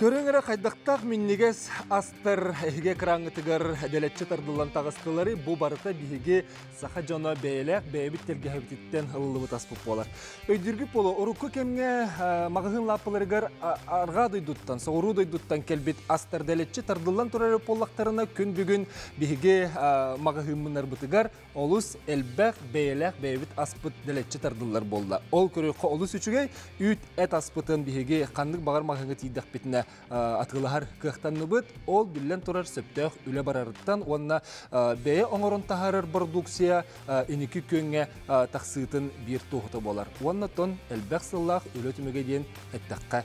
Көрүҥ эрэ хайдахтаах минньигэс астар эһиги экраҥҥытыгар дэлэччи тардыллан таҕыстылары бу барыта биһиги саха дьоно бэйэлээх бэйэбит тэлгэһэбититтэн ылыллыбыт аспыт буолар. Өйдүүргүт буолуо, урукку кэмҥэ маҕаһыын лааппыларыгар арҕаа дойдуттан, соҕуруу дойдуттан кэлбит астар дэлэччи тардыллан турар буоллахтарына, күн бүгүн биһиги маҕаһыыммынарбытыгар олус элбэх бэйэлээх бэйэбит аспыт дэлэччи тардыллар буолла. Ол көрүөххэ олус үчүгэй, үүт эт аспытын биһиги ханнык баҕар маҕаһыыҥҥа тиийдэхпитинэ атыылаһар кыахтанныбыт. Ол биллэн турар сөптөөх үлэ барарыттан уонна бэйэ оҥорон таһаарар продукция инники күөҥҥэ тахсыытын биир туоһута буолар. Уонна тон элбэх сыллаах үлэ түмүгэ диэн эттэххэ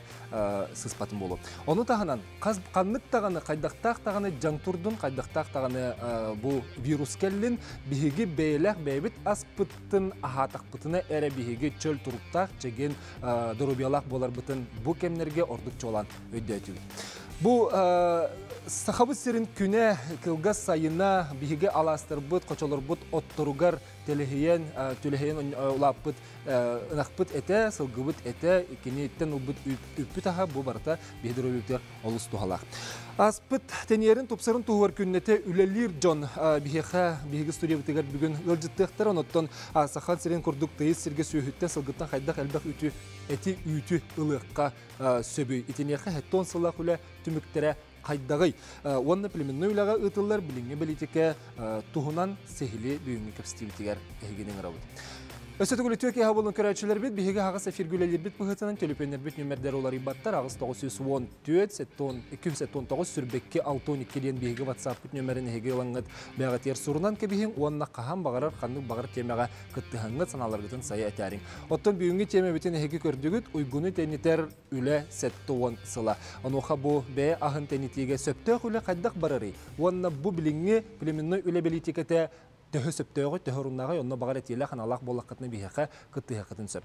сыспатын буолуо. Ону таһынан хас ханнык даҕаны хайдахтаах даҕаны дьаҥ турдун, хайдахтаах даҕаны бу вирус кэллин, биһиги бэйэлээх бэйэбит аспыттын аһаатахпытына эрэ биһиги чөл туруктаах, чэгиэн доруобуйалаах буоларбытын бу кэмнэргэ ордук чуолаан өйдөөтүбүт. Бу Сахабыт сирин күнэ кылгас сайына биһиги алаастарбыт, хочолорбут отторугар тэлэһийэн, түлэһийэн улааппыт ынахпыт этэ, сылгыбыт этэ, киниттэн ылбыт үппүт аһа бу барыта биһи доруобуйабытыгар олус туһалаах. Аспыт тэнийэрин тупсарын туһугар күннэтэ үлэлиир дьон биһиэхэ биһиги студиябытыгар бүгүн ыалдьыттыахтар. Онуттан Саха сирин курдук тыйыс сиргэ сүөһүттэн сылгыттан хайдах элбэх үтү эти үүтү ылыахха сөбүй. Итиниэхэ хеттон сыллаах үлэ түмүктэрэ хайдаҕый? Уонна племенной үлэҕэ ыытыллар билиҥҥи бэлиитикэ туһунан сиһили бүгүҥҥү кэпсэтиибитигэр эһигини ыҥырабыт. Өссө төгүл үтүө киэһэ буолун көрөөччүлэрбит, биһиги аһаҕас эфиргэ үлэлиирбит быһыытынан төлөпүөннэрбит нүмердэр уларыйбаттар 8914 279 сүрбэкки 62 диэн биһиги WhatsApp-пыт нүмерин эһиги ылаҥҥыт бэҕэтиэр сурунан кэбиһиҥ уонна хаһан баҕарар ханнык баҕар тиэмэҕэ кыттыһаҥҥыт санааларгытын сайа этээриҥ. Оттон бүгүҥҥү тиэмэбитин эһиги көрдүгүт, уйгуну тэнитэр үлэ 70 сыла. Онуоха бу бэйэ аһын тэнитиигэ сөптөөх үлэ хайдах барарый? Уонна бу билиҥҥи племенной үлэ бэлиитикэтэ төһө сөптөөҕүй, төһө оруннааҕый, онно баҕар этиилээх, аналаах буоллаххытына биһиэхэ кыттыһыаххытын сөп.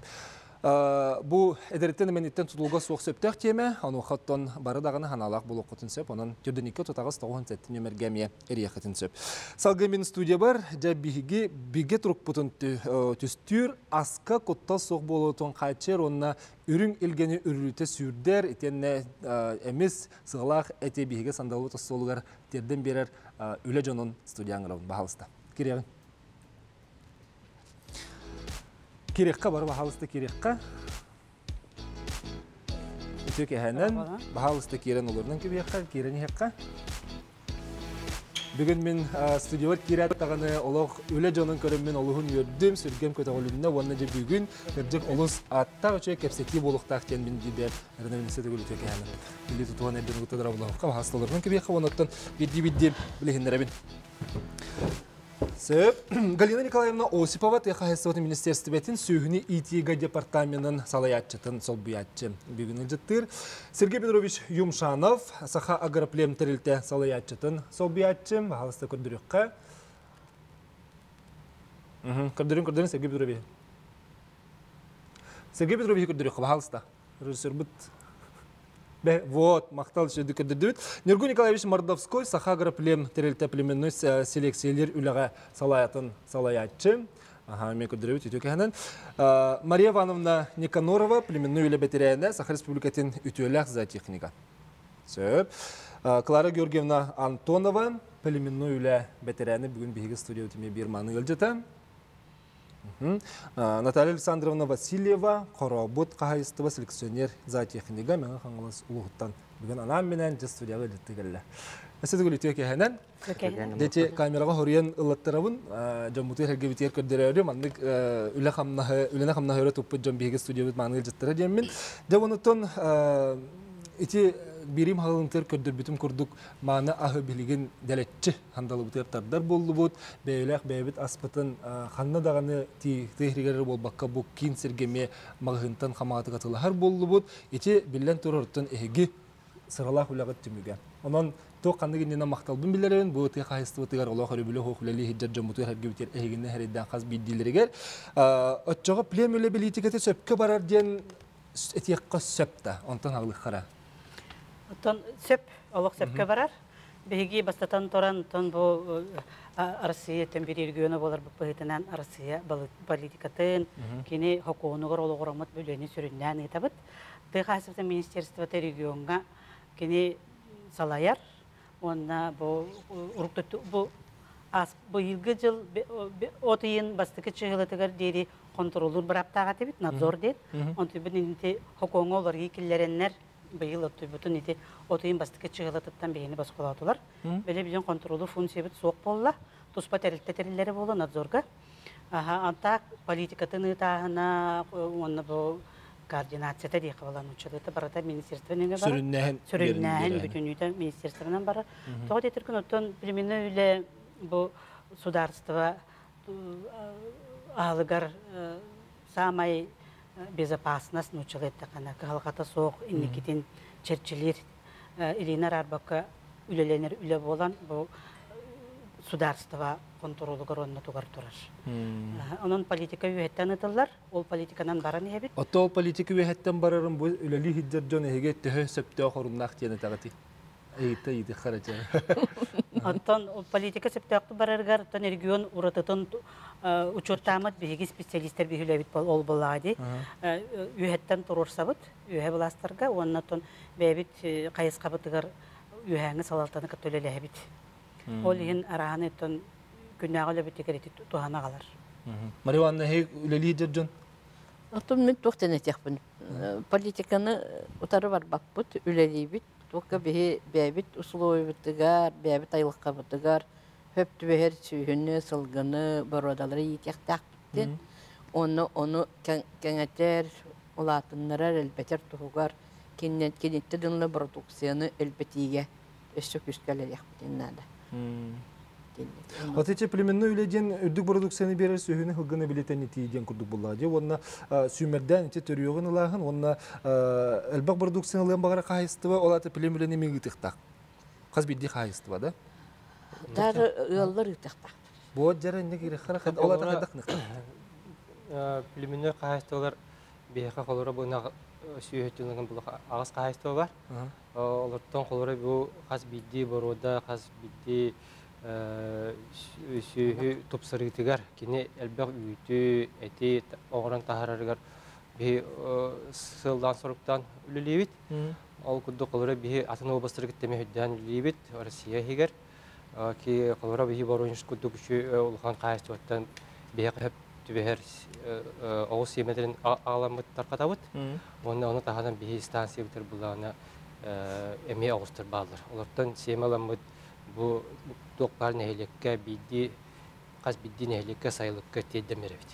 Бу эдэриттэн эмэниттэн тутулуга суох сөптөөх тиэмэ, онуоха оттон бары даҕаны ханаалаах буолуоххутун сөп, онон төрдүнүккэ тутаҕас 97 нүөмэргэ эмиэ эрийэххитин сөп. Салгыы мин студиябар дьэ биһиги бигэ турукпутун түстүүр, аска куттал суох буолуутун хааччыйар уонна үрүҥ илгэни үрүлүтэ сүүрдэр, итиэннэ эмис сыалаах эти биһиги сандалыбыт остуолугар тиэрдэн биэрэр үлэ дьонун студияҥ ырабын баһалыста. Кириэҕиҥ. Кириэххэ бары баһалыста кириэххэ. Үтүө кэһэнэн баһалыста киирэн олорунан кибиэххэ, киирэн иһэххэ. Бүгүн мин студиябар киирээт даҕаны олох үлэ дьонун көрөммүн олуһун үөрдүм, сүргэм көтөҕүлүннэ уонна дьэ бүгүн кырдьык олус ааттаах үчүгэй кэпсэтии буолуохтаах диэн мин биирдэ эрэнэ билсэ төгүл үтүө кэһээнэ. Билии тутуһан эрдэн угуттадара булаһыкка баһаасталарынан кэбиэххэ уонна биирдии-биирдии билиһиннэрэбин. Сөп. Галина Николаевна Осипова тыа хаһайыстыбатын министерствотын сүөһүнү иитиигэ департаменын салайааччытын солбуйааччы. Бүгүн ыдьыттыыр Сергей Петрович Юмшанов, Саха агроплем тэрилтэ салайааччытын солбуйааччы. Баһалыста көрдөрүөххэ. Көрдөрүн, көрдөрүн Сергей Петрович. Сергей Петрович көрдөрүөххэ, баһалыста. Режиссербут Вот, махтал сүрдүк көрдөрдүбүт. Ньургун Николаевич Мордовской Саха агроплем тэрилтэ племенной селекциялер үлэҕэ салаятын салайааччы. Аха, мен көрдөрөбүт үтүө кэһэнэн. Мария Ивановна Никанорова племенной үлэ бэтэрээнэ Саха Республикатын үтүөлээх зоотехника. Сөп. Клара Георгиевна Антонова племенной үлэ бэтэрээнэ бүгүн биһиги студия үтүмэ биир мааны ыалдьыта. Наталья Александровна Васильева, Хорообут хаһайыстыба селекционер зоотехнига Мэҥэ Хаҥалас улууһуттан бүгүн анаан-минээн дьэ студияҕа илдьиттэ кэллэ. Өссө төгүл үтүө киэһэнэн. Дети камераҕа хоруйан ыллаттарабын, дьоммутугар эргибитигэр көрдөрөөрү маннык үлэ хамнаһы, үлэни хамнаһы өрө туппут дьон биһиги студиябыт мааны ыалдьыттара диэммин. Дьэ онуттан ити биирим хаһылынтыгар көрдөрбүтүм курдук мааны аһы билигин дэлэччи хандалыбытыгар тардар буоллубут, бэйэлээх бэйэбит аспытын ханна даҕаны тиһиригэр буолбакка бу киин сиргэ эмиэ маҕаһыынтан хамаҕатык атылаһар буоллубут. Ити биллэн турар, эһиги сыралаах үлэҕит түмүгэ. Онон туох ханнык иннинэ махталбын биллэрэбин бу тыа хаһайыстыбатыгар олох өрөбүлэ суох үлэлии сылдьар дьоммутугар эргибитигэр эһигини эрэйдээн хас биирдиилэригэр оччоҕо плем үлэ бэлиитикэтэ сөпкө барар диэн этиэххэ сөп да онтон аҕылыххара Оттон сөп олох сөпкө барар. Биһиги бастатан туран, оттон бу Россия биир региона буоларбыт быһыытынан Россия политикатын, кини хокуонугар олоҕураммыт үлэни сүрүннээн ыытабыт. Тыа хаһаайыстыбатын министерствота региоҥҥа Кини салайар уонна бу бу быйылгы жыл от ыйын бастакы чыһылатыгар диэри контроллуур бырааптаах этибит, надзор диэн. Онтуйбут инти хокуоҥҥа олоргии киллэрэннэр быйыл оттуйбутун ити от ыйын бастакы чыһылатыттан биһини босхолоотулар. Били билин контроллуур функциябыт суох буолла. Туспа тэрилтэ тэриллэрэ буолла надзорга. Антаак политикатын ыытааһына уонна бу координацията диэхэ буолан училыта барыта министерство нөҥө барар. Сүрүннээһин. Сүрүннээһин бүтүнүүтэ министерствонан барар. Тоҕо диэтиргин оттон племенной үлэ бу сударство аалыгар саамай безопасность нууччалыы эттэххинэ кыһалҕата суох инникитин чэрчилиир илиини араарбакка үлэлэнэр үлэ буолан бу сударство хонтуруолугар уонна тугар турар. Онон политика үөһэттэн ытыллар, ол политиканан баран иһэбит. Ото ол политика үөһэттэн барарын бу үлэлии сылдьар дьон эһиги төһө сөптөөх оруннаах диэн этэҕитий? Ыйытта ыйытыххара дьэ. Оттон политика сөптөөхтүк барарыгар оттон регион уратытын учуоттааммыт биһиги специалистер биһилэбит ол буоллаҕа дии. Үөһэттэн туруорсабыт, үөһэ былаастарга уонна оттон бэйэбит хайысхабытыгар үөһээҥи салалтаны кытта үлэлэһэбит. Ол иһин арааны оттон күннээҕи үлэбитигэр ити туһана аҕалар. Мария Ивановна, эһиги үлэлии дьон? Оттон мин туох диэн этиэхпин. Политиканы утары барбаппыт, үлэлиибит. Туохка биһи бэйэбит условиябытыгар, бэйэбит айылҕабытыгар хөп түбэһэр сүүһүнү, сылгыны, боруодалары иитиэхтээхпит. Онно ону кэҥэтэр, улаатыннарар, элбэтэр туһугар киниттэн дылы продукцияны элбэтиигэ өссө күүскэ үлэлиэхпитин наада. Вот эти племенной үлэ диэн үрдүк продукцияны биэрэр сүһүнү хылгыны билитэн итии диэн курдук буллаа дии уонна сүүмэрдээн ити төрүөҕүн ылааһын уонна элбэх продукцияны ылыан баҕара хаһайыстыба ол ата плем үлэни ми ыытыахтаах. Хас биирдии хаһайыстыба да? Тар ыаллар ыытыахтаахтар. Буот дьара инник ирехара ол ата хайдах ныхтар? Племенной хаһайыстыбалар биһиэхэ холоро бу сүөһүтүнэн аҕыс хаһайыстыба бар. Олортон холоро бу хас биирдии боруода, хас биирдии сүөһү тупсарыытыгар кини элбэх үүтү, эти оҥорон таһаарарыгар биһи сыллаан соруктаан үлэлиибит. Ол курдук холоро биһи атын областары кытта эмиэ үрдээн үлэлиибит Россия иһигэр. Ки холоро биһи Воронеж курдук үчү улахан хаһаайыстыбаттан биһиэхэ түбэһэр оҕус сиэмэлэрин аҕаламмыт тарҕатабыт. Уонна ону таһынан биһи станциябытыгар былаана эмиэ оҕустар бааллар. Олортон сиэмэ ыламмыт бу туох баар нэһилиэккэ биирдии хас биирдии нэһилиэккэ сайылыкка тиэрдэн биэрэбит.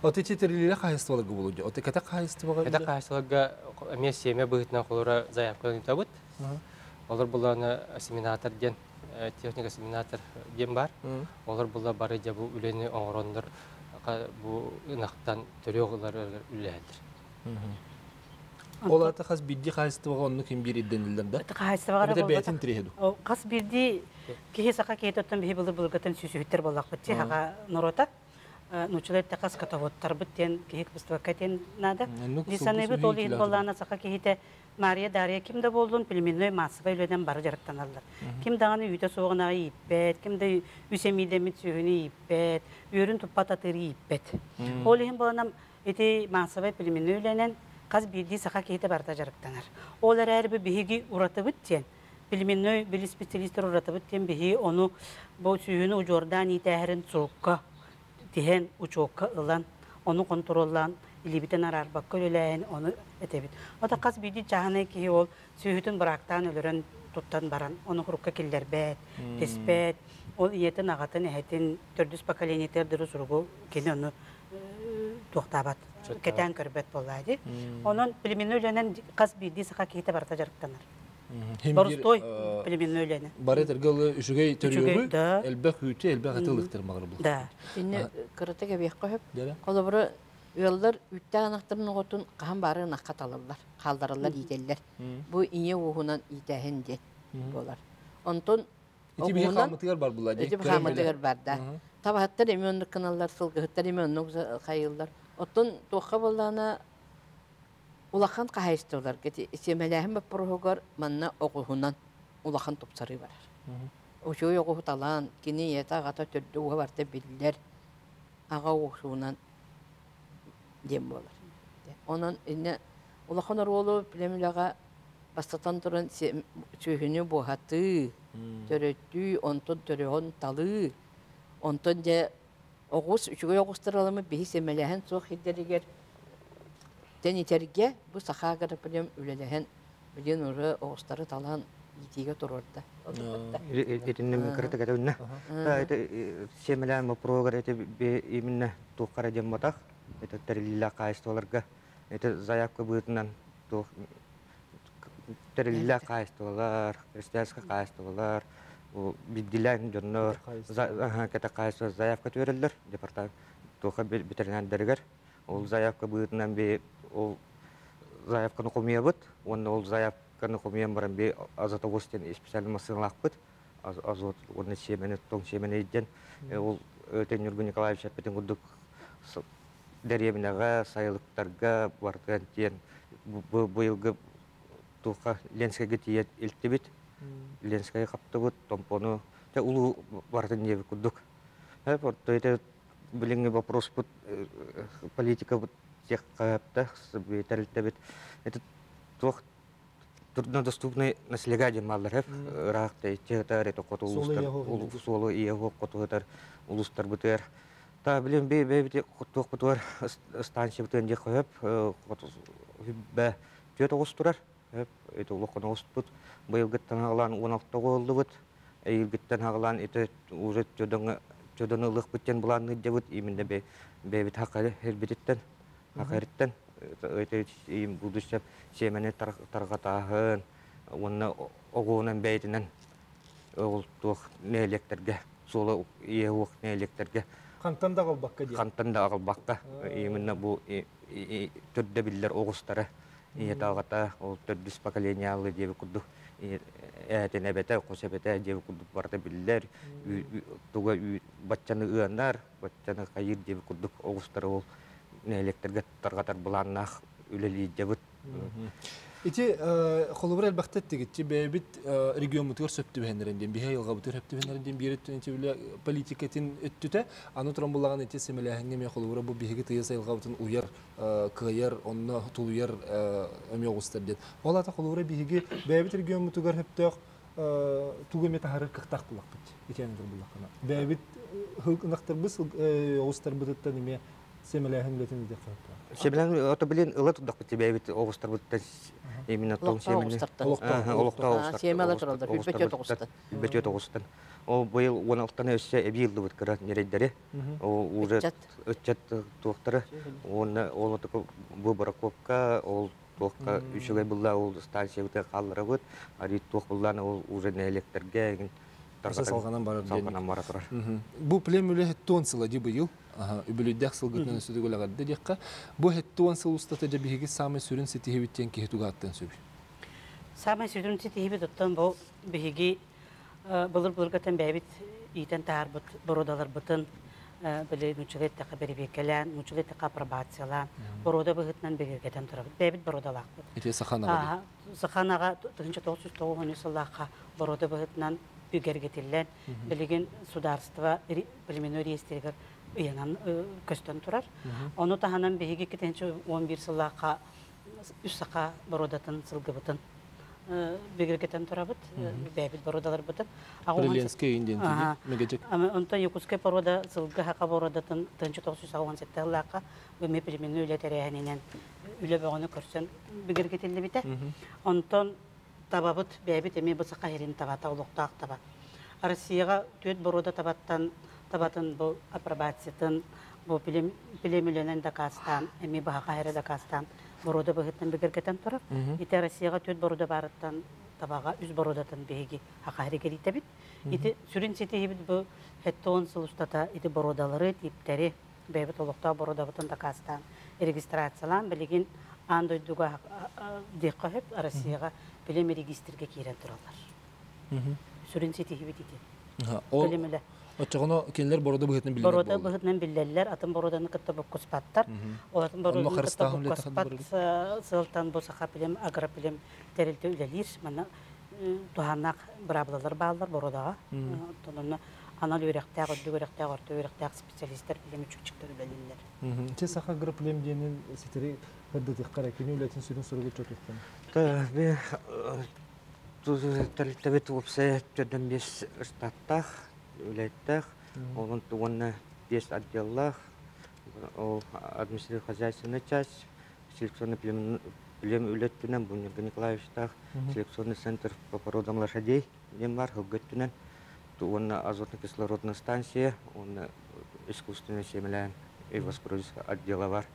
От ити тэрилиилэ хаһайыстыбаларга буолуо дии. От кэтэх хаһайыстыбаҕа Кэтэх хаһайыстыбаларга эмиэ сиэмэ быһыытынан холура заявканы ыытабыт. Олор булаана осеменатор диэн техника осеменатор диэн баар. Олор була бары дьэ бу үлэни оҥороннор бу ынахтан төрүөх ылар үлэлэһэллэр. Ол аата хас биирдии хаһайыстыбаҕа оннук ким биир ирдэниллэр да? Хаһайыстыбаҕа Эбэтэр бэйэтин тириэһэ дуу? Хас биирдии киһи саха киһититтэн биһи былыр былыргыттан сүүсүһүттэр буоллахпыт дии хаха норуота. Нууччалар эттэххэ скотоводтарбыт диэн киһи кыбыстыбакка диэн наада. Дии саныыбыт ол иһин буоллаҕына саха киһитэ Мария Дария ким да буоллун племенной массовай үлэнэн бары дьарыктаналлар. Ким даҕаны үүтэ суоҕунаҕы ииппэт, ким да үс эмиийдэммит сүөһүнү ииппэт, үөрүн туппат атыыры ииппэт. Ол иһин буоланам ити массовай племенной үлэнэн хас биирдии саха киһитэ барыта дьарыктанар. Ол эрээри бу биһиги уратыбыт диэн, племенной били специалистар уратыбыт диэн биһиги ону бу сүөһүнү удьуордаан иитээһэрин сурукка тиһэн, учуокка ылан, ону хонтуруоллаан, илиибитин араарбакка үлэлээһин ону этэбит. Ото хас биирдии чааһынай киһи ол сүөһүтүн быраактаан өлөрөн туттан баран, ону хурукка киллэрбэт, тиспэт, ол ийэтин, аҕатын, эһэтин төрдүс поколениетыгар дыры суругу кини ону туохтаабат, кэтээн көрбөт буоллаа дии. Онон племенной үлэнэн хас биирдии саха киһитэ барыта дьарыктанар. Борустой племенной үлэни. Бары этэргэ үчүгэй төрүөҕү, элбэх үүтү, элбэх эти ылыктыр маҕыр бұл. Да. Инне кырата кэбиэххэ хөп. Холобура ыаллар үүттээх ынахтарын оҕотун хаһан баары ынахха талаллар, хаалдараллар, иитэллэр. Бу ийэ ууһунан иитээһин диэн буолар. Онтон Ити биһи хаамытыгар бар була Ити хаамытыгар бар да. Табаһыттар эми оннук гыналлар, сылгыһыттар эми оннук хайыыллар. Оттон туохха буоллаҕына улахан хаһаайыстыбаларга сиэмэлээһин боппуруоһугар манна оҕуһунан улахан тупсарыы барар. Учуой оҕуһу талаан, кини ийэтэ аҕата төрдө ууһа барыта биллэр аҕа уусуунан диэн буолар. Онон иннэ улахан оруолу племүлэҕэ Бастатан туран сүөһүнү буоһатыы, төрөтүү, онтон төрөҕүн талыы, онтон дьэ оҕус, үчүгэй оҕустар аламмыт биһи сэмэлэһэн суох сирдэригэр тэнитэргэ бу Саха агроплем үлэлэһэн билигин уже оҕустары талан иитиигэ туруорда. Итиннэ мин кыратык этэ Это семелään вопрогар это именно туоххара диэн ботах это тэриллиилээх хаһаайыстыбаларга это заявка быһыытынан туох тэриллиилээх хаһаайыстыбалар, крестьянскай хаһаайыстыбалар, биирдиилээн дьоннор кэтэх хаһаайыстыба заявка түөрэллэр департамент туохха ветеринардарыгар. Ол заявка быһыытынан би ол заявканы хомуйабыт уонна ол заявканы хомуйан баран би азотовоз диэн специальный массыыналаахпыт азот уонна сиэмэни тоҥ сиэмэни диэн ол Ньургун Николаевич эппитин курдук дэриэбинэҕэ сайылыктарга барытыгар тиийэн быйылгы туохха Ленскэйгэ тиийэн илтибит Ленскэйи хаптыбыт Томпону улуу барытын диэбит курдук билиҥҥи вопроспут политикабыт диэххэ тэрилтэбит это туох труднодоступный наслега диэн бааллар хэп ыраах тэйиччи это хоту улуустар суолу ийэ хоту улуустарбытыгар та билин би бэйбити туохпутугар станциябытыгар диэх хөп хүббэ түөрт оҕус турар хөп это улахан оҕуспут быйылгыттан аҕалаан 16 оҕоллубут эйилгиттэн аҕалаан ити уже чөдөҥө чөдөнү ылыахпыт диэн былаанныырдьабыт именно бэйэбит хакариттэн хакариттэн будущее сиэмэни тарҕатааһын уонна оҕуунан бэйэтинэн ол туох нэһилиэктэргэ суола ийэ уох нэһилиэктэргэ хантан да аҕалбакка диэн хантан да аҕалбакка именно бу төрдө биллэр оҕустара ийэтэ аҕата ол төрдүс поколениялы диэбит курдук ээтин эбэтэ хос эбэтэ диэбит курдук барыта биллэр туга баччаны ыанар баччаны хайыыр диэбит курдук оҕустары ол нэһилиэктэргэ тарҕатар былааннаах үлэлиирдьэбит. Ити холобур элбэхтэ эттигитчи бэйэбит региоммутугар сөп түбэһэннэрин диэн биһи айылҕабытыгар сөп түбэһэннэрин диэн биир өттүнэн ити үлэ политикатын өттүтэ аны туран буллаҕына ити сэмэлээһиҥҥэ эмиэ холобура бу биһиги тыйыс айылҕабытын уйар кыайар онно тулуйар эмиэ оҕустар диэн ол аата холобура биһиги бэйэбит региоммутугар сөптөөх тугу эмэ таһаарар кыахтаах буллахпыт итиэн буллаххына бэйэбит ынахтарбыт оҕустарбытыттан эмиэ сэмэлээһин үлэтин ыытыахха сөп. Сэмэлээһин ото билин ыла турдахпыт бэйэбит оҕустарбыттан именно тоҥ сиэмэни олохтоох оҕустар. Сиэмэлэр тураллар үрбөтүөт оҕустан. Үрбөтүөт оҕустан. Ол быйыл уон алтаны өссө эбии ыллыбыт кыра ньирэйдэри. Ол уже ыччат туохтары уонна ол отуку бу Бараковка ол туохха үчүгэй булла ол станциябытыгар хаалларабыт. Арый туох буллаан ол уже нэһилиэктэргэ салҕанан барар салҕанан бара турар. Бу плем үлэ 70 сыла ди быйыл үбүлүйдээх сылгытынан өссө диэххэ бу 70 сыл устата дьэ биһиги саамай сүрүн ситиһибит диэн киһи тугааттан сөбүй. Саамай сүрүн ситиһибит оттон бу биһиги былыр-былыргаттан бэйэбит иитэн таһаарбыт боруодаларбытын били нууччалыы эттэххэ бэрэбиэркэлээн, нууччалыы эттэххэ апробациялаан, боруода быһыытынан бигэргэтэн турабыт. Бэйэбит боруодалаахпыт. Ити Саханаҕа Саханаҕа 1990 сыллаахха боруода быһыытынан бигэргэтиллэн, билигин судаарыстыба племенной реестригэр ыйанан көстөн турар. Ону таһынан биһиги 2011 сыллаахха үс саха боруодатын сылгыбытын бигэргэтэн турабыт, бэйэбит боруодаларбытын. Приленскэй индиэн мегежик. Онтон Якутскай порода сылгы хака боруодатын 1987 сыллаахха бу племенной үлэ тэрээһининэн үлэ бөҕөнү көрсөн бигэргэтиллибитэ. Онтон табабыт бэйэбит эмиэ бу саха сирин табата олохтоох таба. Россияҕа түөрт боруода табаттан табатын бу апробациятын бу племүлэнэн дакаастаан эмиэ баһаха эрэ дакаастаан боруода быһыттан бигэргэтэн турар. Ити Россияҕа түөрт боруода баарыттан табаҕа үс боруодатын биһиги хаха эригиритэбит. Ити сүрүн ситиһибит бу 70 сыл устата ити боруодалары, тииптэри бэйэбит олохтоох боруодабытын дакаастаан регистрациялаан билигин аан дойдуга диэххэ сөп Россияҕа плем регистргэ киирэн тураллар. Сүрүн ситиһибит ити. Ол оччоҕуна кинилэр борода быһыытынан биллэр Борода быһыытынан биллэллэр, атын бороданы кытта буккуспаттар. Ол атын бороданы кытта буккуспат сылтан бу саха плем, агроплем тэрилтэ үлэлиир. Манна туһааннаах быраабылалар бааллар бородаҕа. Онон Анал үөрэхтээх, үрдүк үөрэхтээх, орто үөрэхтээх специалистар билим үчүгчүктэр үлэлииллэр. Ити Саха Агроплем диэнин ситэри сырдатыахха эрэ, кини үлэтин сүрүн соруга чотуохтан. Би тэрилтэбит уопсайа 45 штаттаах, үлэттээх, онон уонна 5 отделлаах, ол административно-хозяйственная часть, селекционный плем үлэттүнэн Бунерга Николаевичтаах селекционный центр по породам лошадей диэн бар, сылгы өттүнэн уонна азотно-кислородная станция, уонна искусственное семелээн и воспроизводство отдела бар.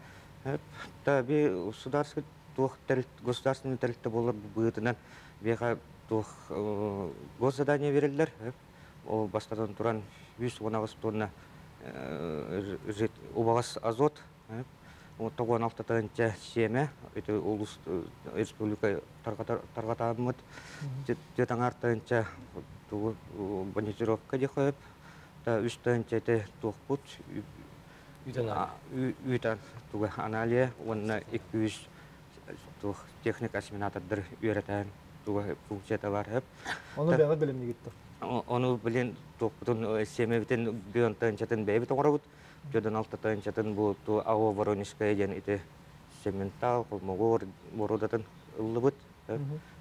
Та би государственный туох государственный тэрилтэ буолар быһыытынан биэхэ туох госзадание береллер. Ол бастатан туран 118 тонна убаҕас азот, 96 тыһыынча сиэмэ, ити улус республика тарҕатааммыт, 4 тыһыынча тугу бонитировка диэхэ 3 тыһыынча ити туохпут үүтэн туга аналия уонна 200 туох техник осеменатордар үөрэтэн туга функцията бар хөп. Ону бэҕэ бэлэмнигиттэр. Ону билин туохпутун сиэмэбитин бүөн тыһыынчатын бэйэбит оҥоробут. Төрдөн алта тыһыынчатын бу АО Воронежская диэн ити сементал, холмогор боруодатын ыллыбыт.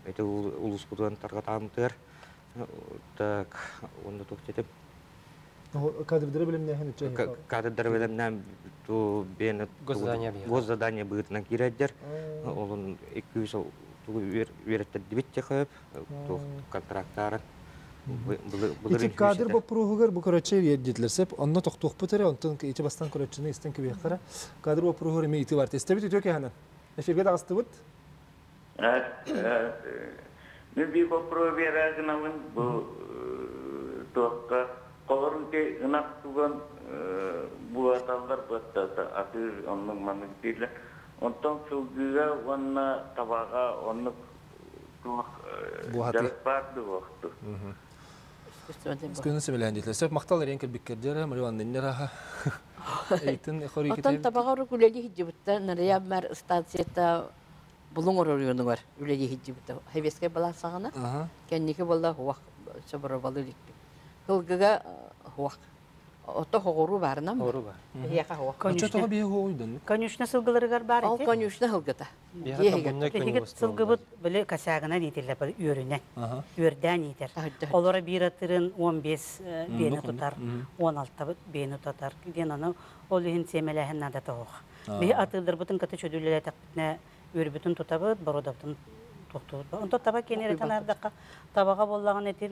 Ити улууспутунан тарҕатаамытыгар. Так, онно туох дэтим? Кадрдары бэлэмнээһин үчүгэй. Кадрдары бэлэмнээн ту бэйэни госзадание быһыытынан киирэрдэр. Олун 200 тугу үөрэттэрдибит техөп, туох контрактаарын. Ити кадр боппуруоһугар бу көрөччү диэтилэр сеп, онно тохтуохпут эрэ, онтон ити бастан көрөччүнү истэн кэбиэххэ. Кадр боппуруоһугар эмиэ ити бар. Тестэбит үтүө кэһэнэн. Эфирге таҕыстыбыт. Мен би боппуруо биэрэ гынабын бу туохка холорун ти ынах туган буаталлар быаттата атыыр оннук маннык дииллэр. Онтон сылгыга уонна табаҕа оннук туох дьарык баар дуо? Күнүн сөбүлээн диэтилэр. Сөп махтал эрийэн кэлбиккэр дьара Мария Ивановна иннер аха. Эйтин хорий Оттон табаҕа урук үлэлии сылдьыбыта Нарыйа станцията Булуҥ оройуонугар үлэлии сылдьыбыта. Советскай балаат саҕана. Кэнники буолла хуах соборобалы иликпит. Сылгыга хуах Ото хоҕуруу баарынан Хоҕуруу баар. Биһиэхэ хуох. Оччотоҕо биһи хоҕуйдан. Конюшня сылгыларыгар баар Ол конюшня сылгыта. Биһиги сылгыбыт били косягынан иитиллэр үөрүнэн. Үөрдээн иитэр. Олоро биир атырын 15 биэни тутар, 16 биэни тутар. Диэн аны ол иһин сиэмэлээһин наада тоҕох. Биһи атыыларбытын кытта чөдүүлэлэтэхпитинэ үөрбүтүн тутабыт, бородабытын тохтуубут. Онтон таба киэнэритэн ардахха табаҕа буоллаҕына ити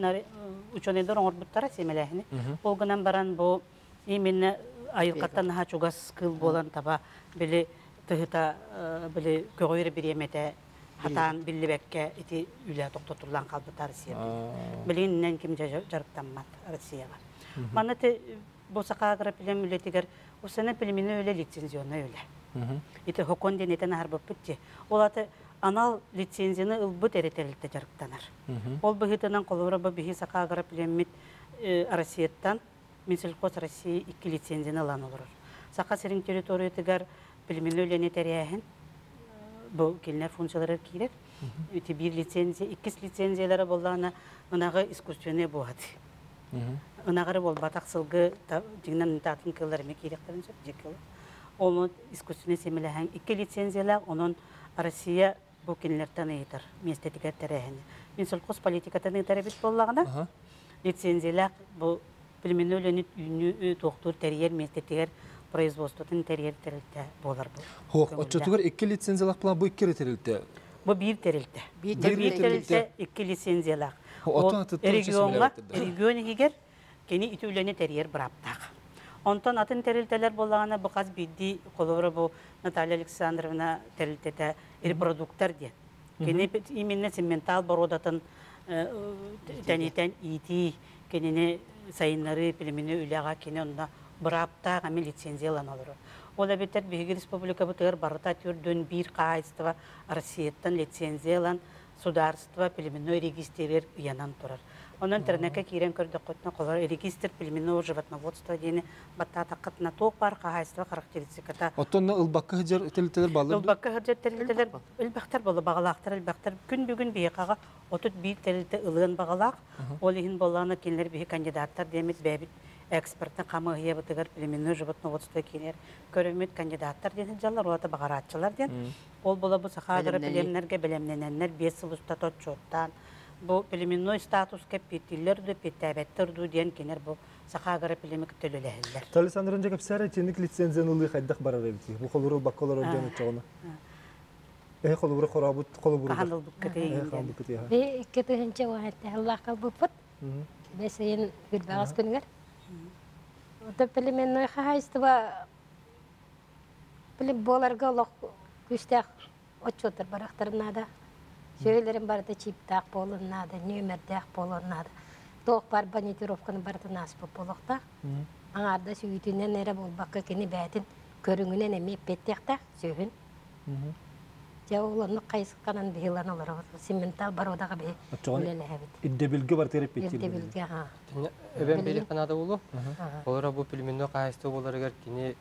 учуонайдар оҥорбуттара сиэмэлээһини. Ол гынан баран бу именно айылҕаттан наһаа чугас кыыл буолан таба били тыһыта били көҕүөр бириэмэтэ хатаан биллибэккэ ити үлэ тохтотуллан хаалбыта Россия. Билигин ким дьарыктаммат Россияҕа. Манна бу Саха агропилем үлэтигэр усана племенной үлэ лицензионнай үлэ. Ити хокон диэн этэн аһарбыппыт дии. Ол аты анал лицензияны ылбыт эрэ тэрилтэ дьарыктанар. Ол быһыытынан холобура бу биһи Саха агроплеммит Россияттан Минсельхоз России икки лицензияны ылан олорор. Саха сирин территориятыгар племенной үлэни тэрээһин бу кинилэр функцияларыгар киирэр. Ити биир лицензия, иккис лицензиялара буоллаҕына ынаҕы искусственный буоһат. Ынаҕары буолбатах сылгы дьиҥинэн атын кыыллар эмиэ киириэхтэрин сөп дьиэ кыыла. Онон искусственный семилэһэн икки лицензиялаах, онон Россия бу кинилэртэн ыйытар миэстэтигэр тэрээһини. Минсельхоз политикатын ыытар эбит буоллаҕына, лицензиялаах бу племенной үлэни үүнүү туохтуур тэрийэр миэстэтигэр производствотын тэрийэр тэрилтэ буолар бу. Хуох, оччотугар икки лицензиялаах план бу икки тэрилтэ. Бу биир тэрилтэ. Биир тэрилтэ икки лицензиялаах. Региоҥҥа, регион иһигэр кини ити үлэни тэрийэр бырааптаах. Онтон атын тэрилтэлэр буоллаҕына бу хас биирдии холобура бу Наталья Александровна тэрилтэтэ репродуктор диэн. Кини именно цементал боруодатын тэнитэн иитии, кинини сайыннарыы, племени үлэҕэ кини онно бырааптаах эми лицензиялан олорор. Ол эбэтэр биһиги республикабытыгар барыта түрдүн биир хаһаайыстыба Россияттан лицензиялан сударство племенной регистрир ыйанан турар. Онон интернетке киирэн көрдөххүтүнэ, холобур, регистр племенного животноводства диэни баттаатаххытына, туох баар хаһаайыстыба характеристиката. Оттон ылбакка сылдьар тэрилтэлэр бааллар дуо? Ылбакка сылдьар тэрилтэлэр элбэхтэр буолла, баҕалаахтар элбэхтэр. Күн бүгүн биһиэхэҕэ 31 тэрилтэ ылыан баҕалаах. Ол иһин буоллаҕына кинилэр биһи кандидаттар диэммит бэйэбит экспертнай хамыыһыйабытыгар племенное животноводство киинигэр көрөммүт кандидаттар диэн сылдьаллар, ол аата баҕарааччылар диэн. Ол буола бу саха агроплемнэргэ бэлэмнэнэннэр 5 сыл устата отчуоттаан бу племенной статуска эппиэттииллэр дуу, эппиэттээбэттэр дуу диэн кинилэр бу саха агроплеми кытта үлэлэһэллэр. Александр дьэ кэпсээр итинник лицензияны ылыы хайдах барар эбитий? Бу холобур ылбакка олорор дьон оччоҕуна. Эһи холобура хорообут холобуругар. Хаһан ылбыкка Эһи хаалбыккыт иһэ. Би 2017 сыллаахха ылбыппыт. Бэс ыйын 28 күнүгэр. Ото племенной хаһаайыстыба буоларга олох күүстээх отчуоттар барахтарын наада. Сүөһүлэрин барыта чиптаах буолуон наада, нүөмэрдээх буолуон наада. Туох бар бонитировканы барытын ааспыт буолуохтаах. Аҥаардас үүтүнэн эрэ буолбакка кини бэйэтин көрүҥүнэн эмиэ эппиэттиэхтээх сүөһүн. Дьэ ол оннук хайысханан биһилан олоробут. Симментал боруодаҕа биһи үлэлэһэбит. Ирдэбилгэ барытыгар эппиэттиир. Ирдэбилгэ, аа. Эбэм биэриэххэ наада буолуо. Олоро бу племенной хаһаайыстыба буоларыгар кини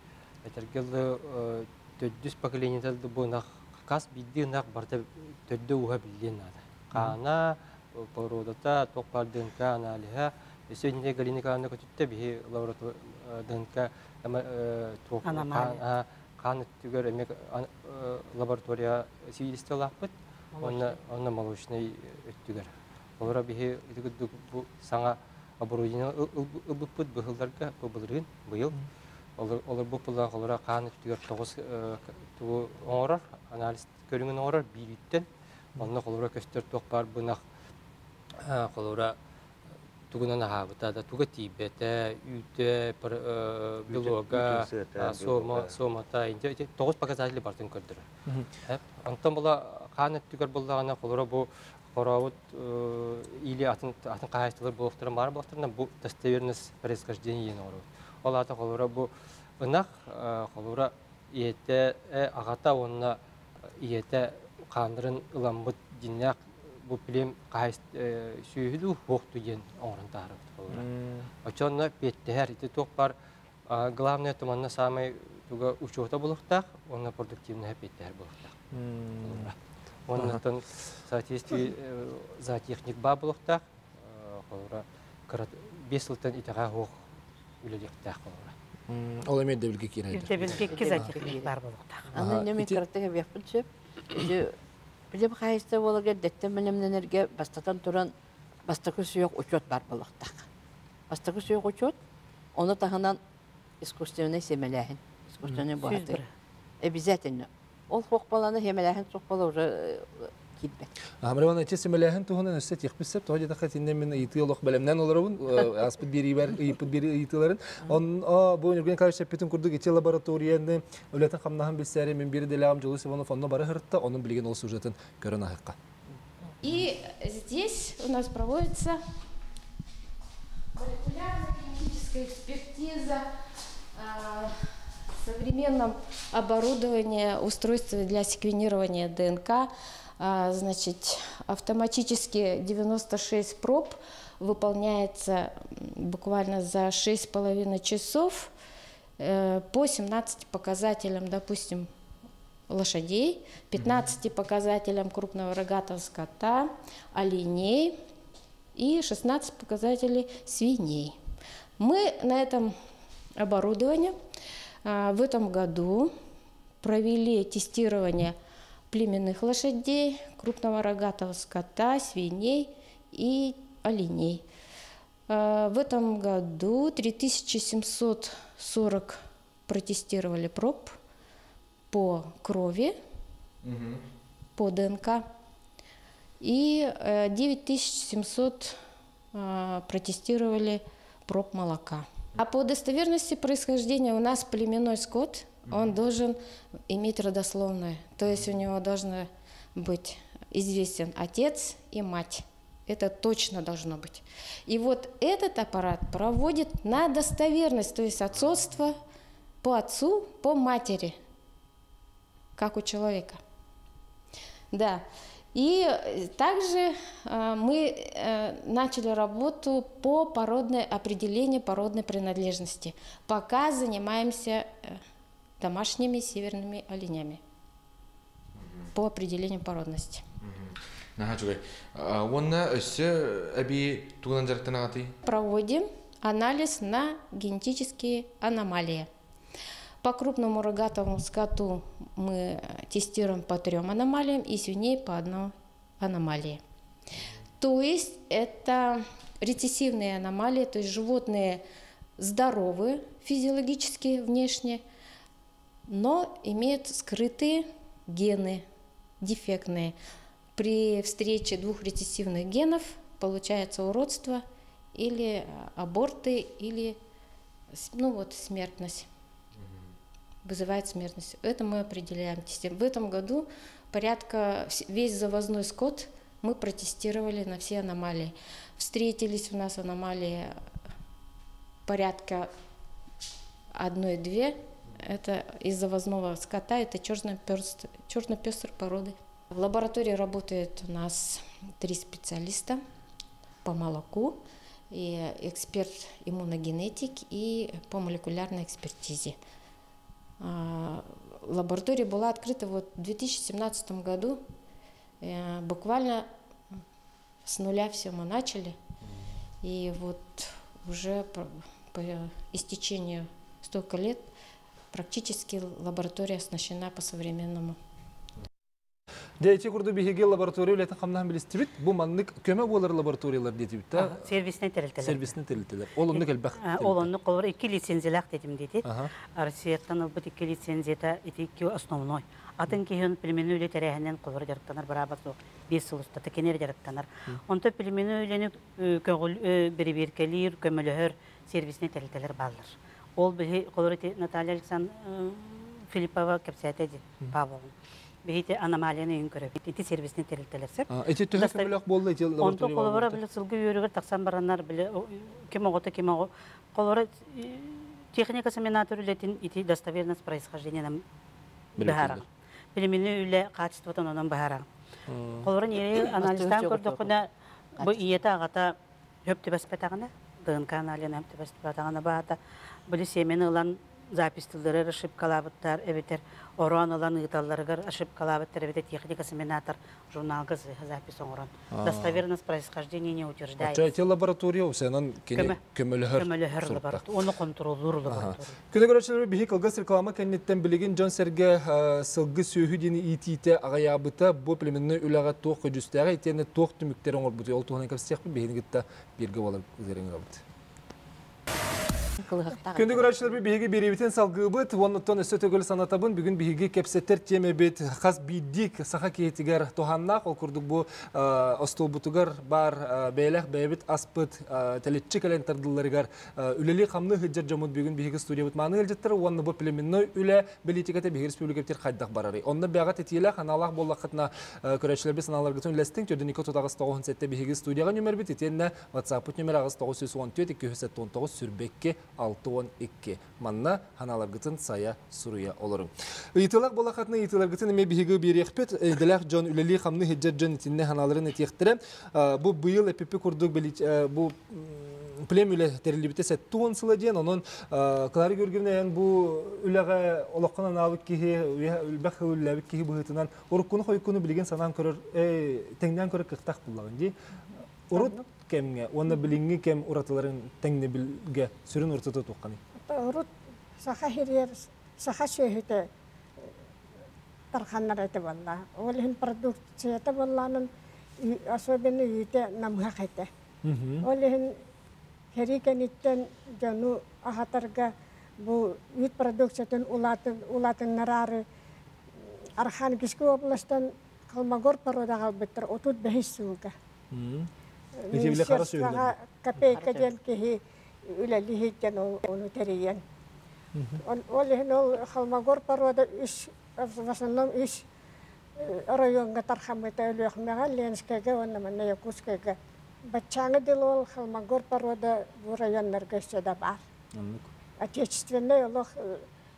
этэргэ дылы төрдүс поколениета бу ынах хас биирдии ынах барыта төрдө ууһа биллиэн наада. Хаана, породата, туох баар ДНК аналиһа. Өссө иннинэ Галина Николаевна көтүттэ биһи лаборатория ДНК туох хаан өттүгэр эмиэ лаборатория свидетельстволаахпыт. Онно онно молочный өттүгэр. Олоро биһи ити курдук бу саҥа оборудование ылбыппыт быһылларга бу былырыын быйыл олор бу пулаах олоро хаан өттүгэр тоҕус тугу оҥорор анализ көрүҥүн оҥорор биирүүттэн онно холобура көстөр туох баар бынах холобура тугунан аһаабыта да туга тиийбэтэ үүтэ белога сома сомата тоҕус показатели барытын көрдөрөр онтон була хаан өттүгэр буллаҕына холобура бу хорообут или атын атын хаһаайыстыбалар буолуохтарын баар буолуохтарына бу достоверность происхождения диэн оҥоробут ол аата холобура бу ынах холобура ийэтэ аҕата уонна ийэтэ хааннарын ыламмыт дьиннээх бу плем сүөһү дуу суох дуу диэн оҥорон таһаарабыт холобура оччоҕуна пиэттэһэр ити туох баар главное туманна саамай туга учета буолуохтаах уонна продуктивность эппиэттэһэр буолуохтаах уонна соответствии зоотехник баа буолуохтаах холобура кыра 5 сылтан итэҕэ суох үлэлиэхтээх холобура Ол эмиэ ирдэбилгэ киирэр. Ирдэбилгэ икки зоотехник баар буолуохтаах. Аны мен кыраттык эбиэхпин сөп. Билим хаһаайыстыба буоларга эрдэттэн бэлэмнэнэргэ бастатан туран бастакы сүһүөх учуот баар буолуохтаах. Бастакы сүһүөх учуот, ону таһынан искусственнай сиэмэлээһин, искусственнай буоһатыы. Обязательно. Ол суох буолана сиэмэлээһин суох буола уже киирбэт. Амрыван эти сэмэлээһин туһунан өссө этиэхпит сөп. Тоҕо диэтэххэ итиннэ мин ыйытыы олох бэлэмнээн олоробун. Ааспыт биэриибэр ыйыппыт биэрии ыйытыыларын. Он бу Ньургун Николаевич эппитин курдук ити лабораторияны үлэтин хамнаһын билсээри мин биир идэлээҕим Дьулус Иванов онно бары сырытта, онун билигин ол сюжетын көрөн аһыахха. И здесь у нас проводится молекулярно-генетическая экспертиза современном оборудовании, устройстве для секвенирования ДНК. Значит, автоматически 96 проб выполняется буквально за 6,5 часов по 17 показателям, допустим, лошадей, 15 показателям крупного рогатого скота, оленей и 16 показателей свиней. Мы на этом оборудовании в этом году провели тестирование племенных лошадей, крупного рогатого скота, свиней и оленей. В этом году 3740 протестировали проб по крови, по ДНК, и 9700 протестировали проб молока. А по достоверности происхождения у нас племенной скот, он должен иметь родословное, то есть у него должны быть известен отец и мать. Это точно должно быть. И вот этот аппарат проводит на достоверность, то есть отцовство по отцу, по матери, как у человека. Да. И также мы начали работу по породной определению породной принадлежности. Пока занимаемся домашними северными оленями по определению породности. Проводим анализ на генетические аномалии. По крупному рогатому скоту мы тестируем по 3 аномалиям и свиней по 1 аномалии. То есть это рецессивные аномалии, то есть животные здоровы физиологически внешне, но имеют скрытые гены, дефектные. При встрече 2 рецессивных генов получается уродство или аборты, или смертность. Вызывает смертность. Это мы определяем. В этом году порядка весь завозной скот мы протестировали на все аномалии. Встретились у нас аномалии порядка 1-2. Это из завозного скота, это черно-пестрой породы. В лаборатории работает у нас 3 специалиста по молоку, и эксперт-иммуногенетик, и по молекулярной экспертизе. Лаборатория была открыта в 2017 году. Буквально с нуля все мы начали. И вот уже по истечению столько лет практически лаборатория оснащена по-современному. Дети курду биһиги лаборатория үлэтин хамнаһын билистибит. Бу маннык көмө буолар лабораториялар диэтибит да? Сервисне терилтелер. Сервисне терилтелер. Ол оннук элбэх. Ол оннук олор 2 лицензиялаах дедим деди. Россияттан ылбыт 2 лицензията ити 2 основной. Атын киһин племенной үлэ тэрээһинен колор жарыктанар барабат суох. 5 сыл устата кенер жарыктанар. Онто племенной үлэни көгүл берибиркелир, көмөлөһөр сервисне терилтелер баалар. Ол биһи колор ити Наталья Александровна Филиппова кепсәтеди Павловна. Бейте аномалияны үйін көріп. Ити сервисіне терілтелерсіп. Эти төһө көмөлөх болду, эти Онто лаборатория колобора болду. биле сылгы үйөрүгөр таксан бараннар биле ким огото, ким ого. Колобора техника семинатор үлетин ити достоверность происхождения нам Биле бахара. келдер. Билимини үле качествотон онон бахара. Колобора нере анализдан Астыгы көрдөкүнө бу иете агата хөп түбәспетагына, ДНК анализын хөп түбәспетагына баата. Биле семени ылан запись тылдырыр ошибкалабыттар, эбитер орон ылан ыталларыгар ошибкалабыттар, эбитер техника семинатор журналга запись оңорон. Достоверность происхождения не утверждается. Ача эти лаборатория усенан кене көмөлөһөр Көмөлөһөр сурукта. лаборатория, оны контроллур лаборатория. Күнө көрөчүлөр биһи кылгас реклама кэнниттен билигин Джон Серге сылгы сүүһү дини итите агаябыта бу племенной үлэҕэ туох көдьүстээҕэ итиэннэ туох түмүктэр оҥорбутуй. Ол туһунан кэпсиэхпит биһини кытта бирге болар үҙериҥ ылабыт. Күндү көрөчүлөр биһиги беребитин салгыбыт, оннуттан өссө төгөл санатабын, бүгүн биһиги кепсеттер темебит, хас биддик саха кейтигер туханнах, ол курдук бу остолбутугар бар бэйлэх бэйбит аспыт телетчи кэлэн тардылларыгар үлели хамны хыджар жомут бүгүн биһиги студиябыт мааны ылжыттар, онны бу племенной үлэ белитикете биһиги республикаптер хайдах барары. Онны бэҕэ тетиэлэх ханалах боллахытна көрөчүлөр би саналаргытын үлэстиң, төрдүн ико тутагыс тоҕуһун сетте биһиги студияга нөмер бит, итиэннэ WhatsApp нөмер агыс тоҕус жүз он төрт, икки жүз он тоҕус, сүрбекке алты он икки. Манна ханаларгытын сая суруя олорун. Ыйтылак болахатны ыйтыларгытын эме биһиги бириэхпит, эйделэх дьон үлели хамны хеджер дьон итинне ханаларын этиэхтере. Бу быйыл эпипи курдук бу плем үле терилибите сеттуон сыла диэн, онон Клара Георгиевна эн бу үлэҕэ олоххун анаабыт киһи, үлбэх үллээбит киһи быһыытынан уруккуну хойуккуну билигин санаан көрөр, тэҥнээн көрөр кыахтаах буллагын дии. Урут кемге, онна билиңги кем уратыларын теңне билге сүрүн уртата туққаны. Урут саха хириер, саха сүйөтө тарханнар эте болла. Ол хин продукцията болланын, особенно үйте намхак эте. Ол хин херикениттен жону ахатарга бу үйт продукциятын улатыннарары Архангельский областан Холмогор порода албыттар, отут бэхис сылга. Эти биле кара сүйүлөр. Министерствоға копейка ден киһи үлэлиһиттен ону терийен. Ол иһин ол Холмогор порода үс, в основном үс районга тархамыта өлүөхмэҕэ, Ленскэйгэ уонна манна Якутскайга. Баччааҥы дыл ол Холмогор порода бу районнарга өссө да бар. Отечественный олох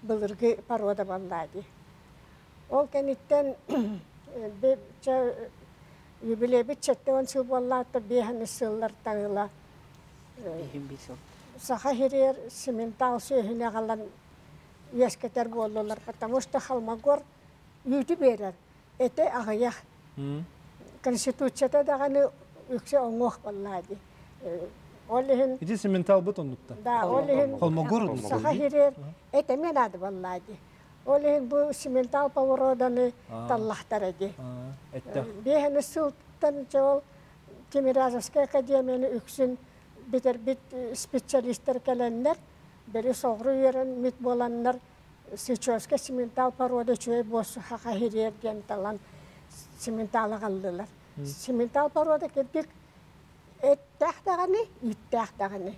былыргы порода баллаади. Ол кэнниттэн, бе, чэ, Юбилейбит 70 сыл буоллаата биэһэн сыллар тагыла. Саха хирер сементал сүөһүнэ аҕалан үөскэтэр буоллулар, потому что Холмогор үүтү берер, эте аҕыйах. Конституцията даҕаны үксэ оҥуох буоллаа дии. Ол иһин Ити сементал бут оннукта. Да, ол иһин Холмогор Саха хирер эт эмиэ наада буоллаа дии. Ол иһин бу сементал повороданы таллахтара дии. Биэһэни сылтан ол Тимирязевскай академияны үксүн бүтэрбит специалистер кэлэннэр, били соҕуру үөрэммит буоланнар, Сычевскай сементал порода үчүгэй буолсу хаха хириэр диэн талан сементал аҕаллылар. Сементал порода кирдик эттээх даҕаны, үүттээх даҕаны.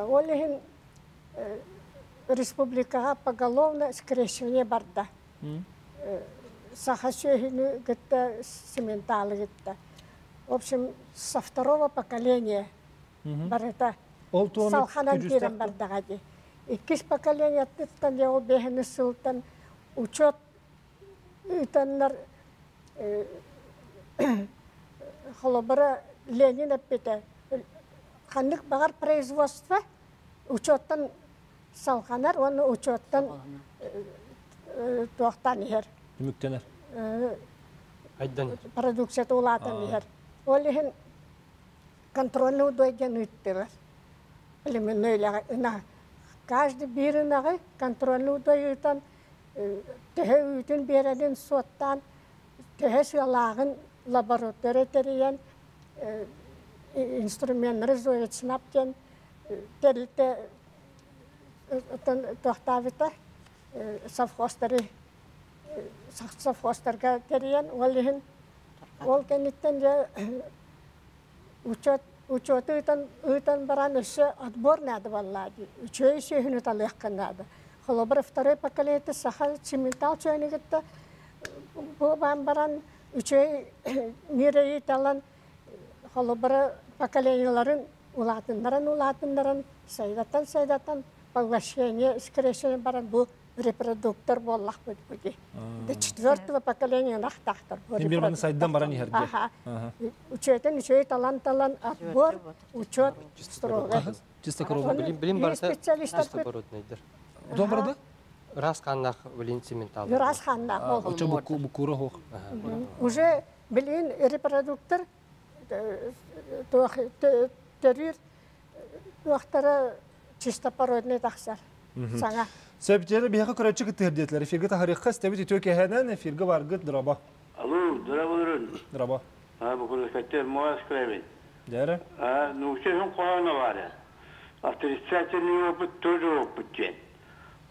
Ол иһин республикаҕа поголовно скрещивание барда. Саха сүөһүнү кытта сементалы кытта. В общем, со второго поколения барыта салханан киирэн бардаҕа дии. Иккис поколениеттан ол бэһини сылтан учет ыытаннар холобура Ленин эппитэ ханнык баҕар производство учеттан салҕанар уонна учеттан туохтаан иһэр. Түмүктэнэр. Айдан. Продукцията улаатан иһэр. Ол иһин контрольный удой диэн ыыттылар. Племенной ына. Каждый биир ынаҕы контрольный удой ыытан төһө үүтүн биэрэрин суоттаан, төһө сыалааҕын лаборатория тэрийэн инструменнары Зоецнап диэн тэрилтэ туохтаабыта совхозтары совхозтарга тэрийэн ол иһин ол кэнниттэн дьэ учет учету ыытан ыытан баран өссө отбор наада буоллаа дии үчүгэй сүөһүнү талыахха наада холобур второй поколение саха цементал чөөнү кытта бу баан баран үчүгэй миэрэйи талан холобура поколениеларын улаатыннаран улаатыннаран сайдатан сайдатан поглощение скрещение баран бу репродуктор буоллахпыт бу дии. До четвертого поколения нахтахтар. Бир сайдан баран иһэрге. Аха. Учетен үчүгэй талан талан отбор, учет строго. Чисто корова. Билим билим барыта специалисттар породныйдыр. Дом барда? Раз ханнах билин цементал. Раз ханнах. Очо букура хох. Уже билин репродуктор төрүр туохтара чистопородный тахсар. Саҥа. Сөптері биһиэхэ көрөөччү кыттыһар диэтилэр. Эфиргэ таһарыахха истэбит үтүө кэһэнэн эфиргэ баргыт драба. Алло, драба Драба. А, бу күнүскәттер моас крэбин. Дәрі? А, ну, все хон қоғана бары. Отрицательный опыт тоже опыт ден.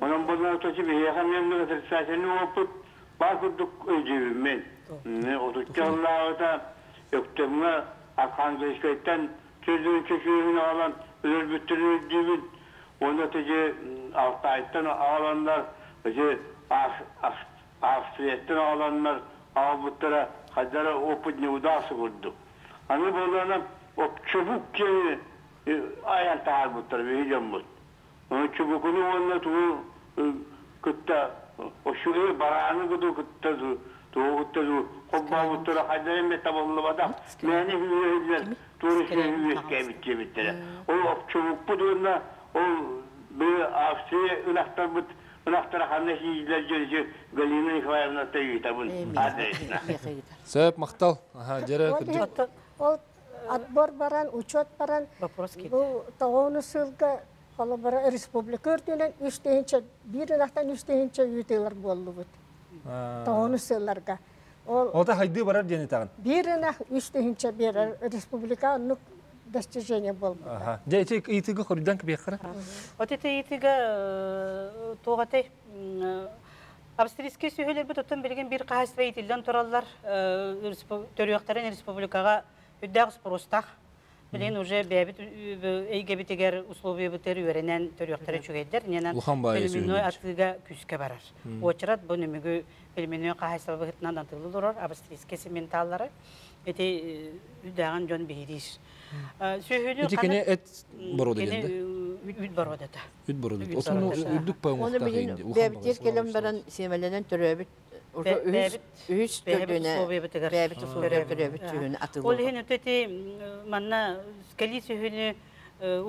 Онон бұдан тоти биһиэхэ мен отрицательный опыт бар курдук өйдүүбүн мен. Отуччаллааҕыта өктөмҥө Архангельскайтан чөзүн чөчүүрүн аалан өлөрбүттөрүн өйдүүбүн. Онно тежи Алтайтан ааланнар, же Австрияттан ааланнар, аалбыттара хадара опыт не удался курдук. Аны болана чубук кени аян таарбыттар бейжаммыт. Чубукуну онно туу кытта ошугы барааны куду кытта туу кытта хоббабыттара хадара эме табыллыбата. Мени хүллер тууру сүрүскэ биттере. Ол чубукпут онна ол бу Австрия ынахтарбыт ынахтара ханна сиилер жержи Галина Николаевна тайытабын адресина. Сөп мактал. Аха, жере кырдык. Ол отбор баран, учет баран, бу тоҕону сылга холобура республика үрдүнэн үс тыһыынча биир ынахтан үс тыһыынча үүтүлэр буоллубут. Тоҕону сылларга. Ол Ота хайды барар диэн тагын. Биир ынах үс тыһыынча берер республика оннук достижение болбут. Аха. Же эти итиге хордан кбехара. Вот это итиге тугатай австрийский сүйелер бит оттон билген бир кахайства итилден тураллар төрүөхтэрин республикага үддәг спростах. Билен уже бәбит эйгебитигер условия битер үөренен төрүөхтөрө чүгэйдер. Ненен племенной атыга күскө барар. Очрат бу нөмүгү племенной кахайства быһытынан антылы австрийский сементаллары. Эти үдәгән жон бириш. Сүйүлү Эти кене эт бороду дегенде. Үт бородата. Үт бороду. Отуну үдүк Оны паумукта билин хейинди. бэбитер келен баран семеленен төрөбүт. Уже үһүс көлүөнэ бэйэбит условиятыгар төрөөбүт сүөһүнү атыылыыбыт. Ол иһин өтөти манна кэлии сүөһүнү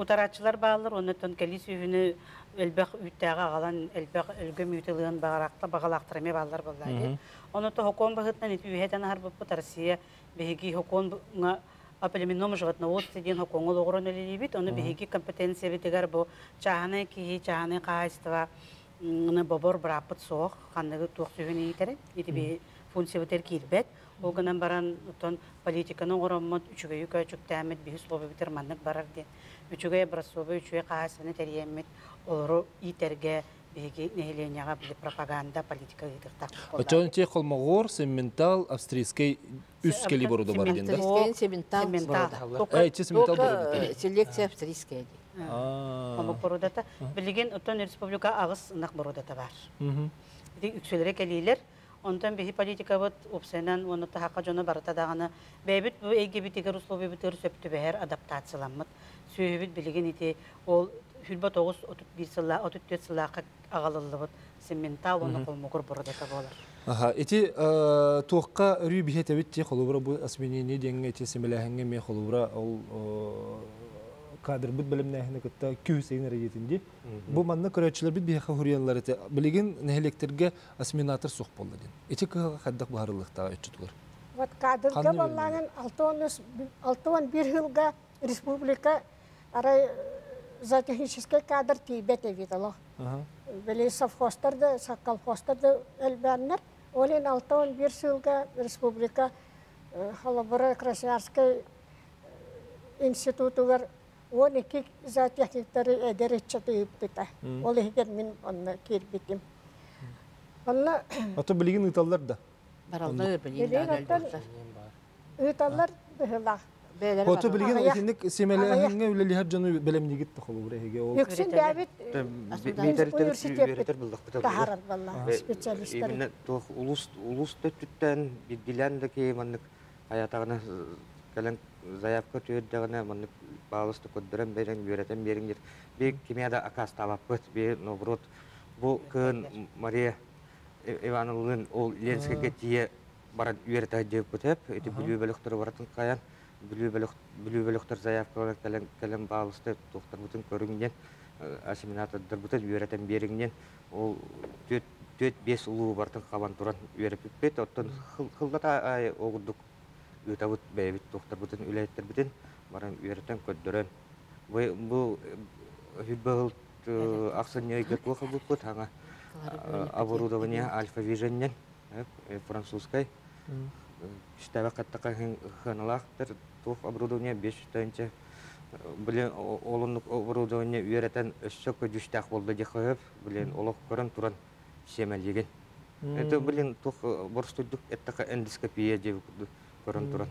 утарааччылар бааллар, оннуттан кэлии сүөһүнү элбэх үүттээҕи аҕалан элбэх өлгөм үүт ылыан баҕалаахтар эмиэ бааллар буоллаа. Ону то хокуон быһыытынан ити үһэтэн аһарбыппыт Россия биһиги хокуонга о племенном животноводстве диэн хокуоҥҥа олоҕуран үлэлиибит. Ону биһиги компетенциябытыгар бу чааһынай киһи, чааһынай хаһаайыстыба бобор бырааппыт суох, ханныгы туох сүһүн иитэрин, ити биһи функциябытыгар киирбэт. Ол гынан баран, оттон политиканы оҥороммут, үчүгэйи көөчүктээммит, биһи условиябытыгар маннык барар диэн үчүгэй образцовай, үчүгэй хаһаайыстыбаны тэрийэммит, олору иитэргэ биһиги нэһилиэнньэҕэ били пропаганда, политика ыытыахтаахпыт буолла. Оччоҕо ити холмогор, семментал, австрийскай үс кэли боруду бар диэн да? Семментал семментал. Э, ити семментал боруду. Селекция австрийская дии. Омук борудата. Билигин оттон республика аҕыс ынах борудата бар. Ити үксүлэрэ кэлиилэр. Онтон биһи политикабыт уопсайынан уонна таһака дьоно барыта даҕаны бэйэбит бу эйгэбитигэр условиябытыгар сөп түбэһэр адаптацияламмыт. Сүөһүбүт билигин ити ол 29 31 сылла 34 сыллаахха аҕалыллыбыт семментал уонна холмогор бородата буолар. Аха, ити туохха өрүү биһэтэбит ти холобура бу осменение диэҥҥэ ити сэмэлээһиҥҥэ эмиэ холобура ол кадрбыт бэлэмнээһини кытта күүс эйин эрэ ди. Бу манна көрөөччүлэрбит биһиэхэ хуруйаллар ити. Билигин нэһилиэктэргэ осменатор суох буолла диэн. Ити кыһалҕа хайдах быһаарыллыахтааҕа өччүтүгэр? Вот кадрга боллаанын 61 жылга республика арай зоотехнический кадр тиийбэт эбит олох. Били совхозтар да, колхозтар да элбээннэр. Ол иһин 61 сылга республика холобура Красноярскай институтугар 12 зоотехниктары эдэр ыччаты ыыппыта. Ол иһигэр мин онно киирбитим. Онно Ото билигин ыыталлар да? Бараллар билигин оттон ыыталлар быһыылаах. Ото билигин итинник сэмэлээһиҥҥэ үлэлиһэр дьону бэлэмнигит да холобура эһиги ол. Үксүн бэйэбит университеппит таһаарар балла специалисттар. Именно туох улус улус төттүттэн билдилэн да ки маннык аятаҕына кэлэн заявка түөрдэҕинэ маннык баалысты көрдөрөн берен үөрэтэн биэриҥ диир. Би кимиэ да акаастаабаппыт би наоборот бу кыын Мария Ивановлыын ол Ленскэйгэ тиийэ баран үөрэтэ сылдьыбыппыт ити Бүлүү бөлөхтөрү барытын хайан Бүлүү бөлөх Бүлүү бөлөхтөр заявкалара кэлэн кэлэн баалысты туохтарбытын көрүҥ диэн осеменатордарбытын үөрэтэн биэриҥ диэн ол түөрт түөрт биэс улуу барытын хабан туран үөрэппиппит оттон хыллата аайы ол курдук ыытабыт бэйэбит туохтарбытын үлэһиттэрбитин баран үөрэтэн көрдөрөн бу бу сүүрбэ сыл ахсынньы ыйга туох ылбыппыт хаҥа оборудование Альфа Вижн французскай кистээбэх хаттака хыаналаахтар туох оборудование 5 тыһыынча блин ол оннук оборудование үөрэтэн өссө көдьүүстээх буолла диэххэ сөп блин олох көрөн туран сиэмэлиигин это блин туох боростуйдук эттэххэ эндоскопия диэби курдук көрөн туран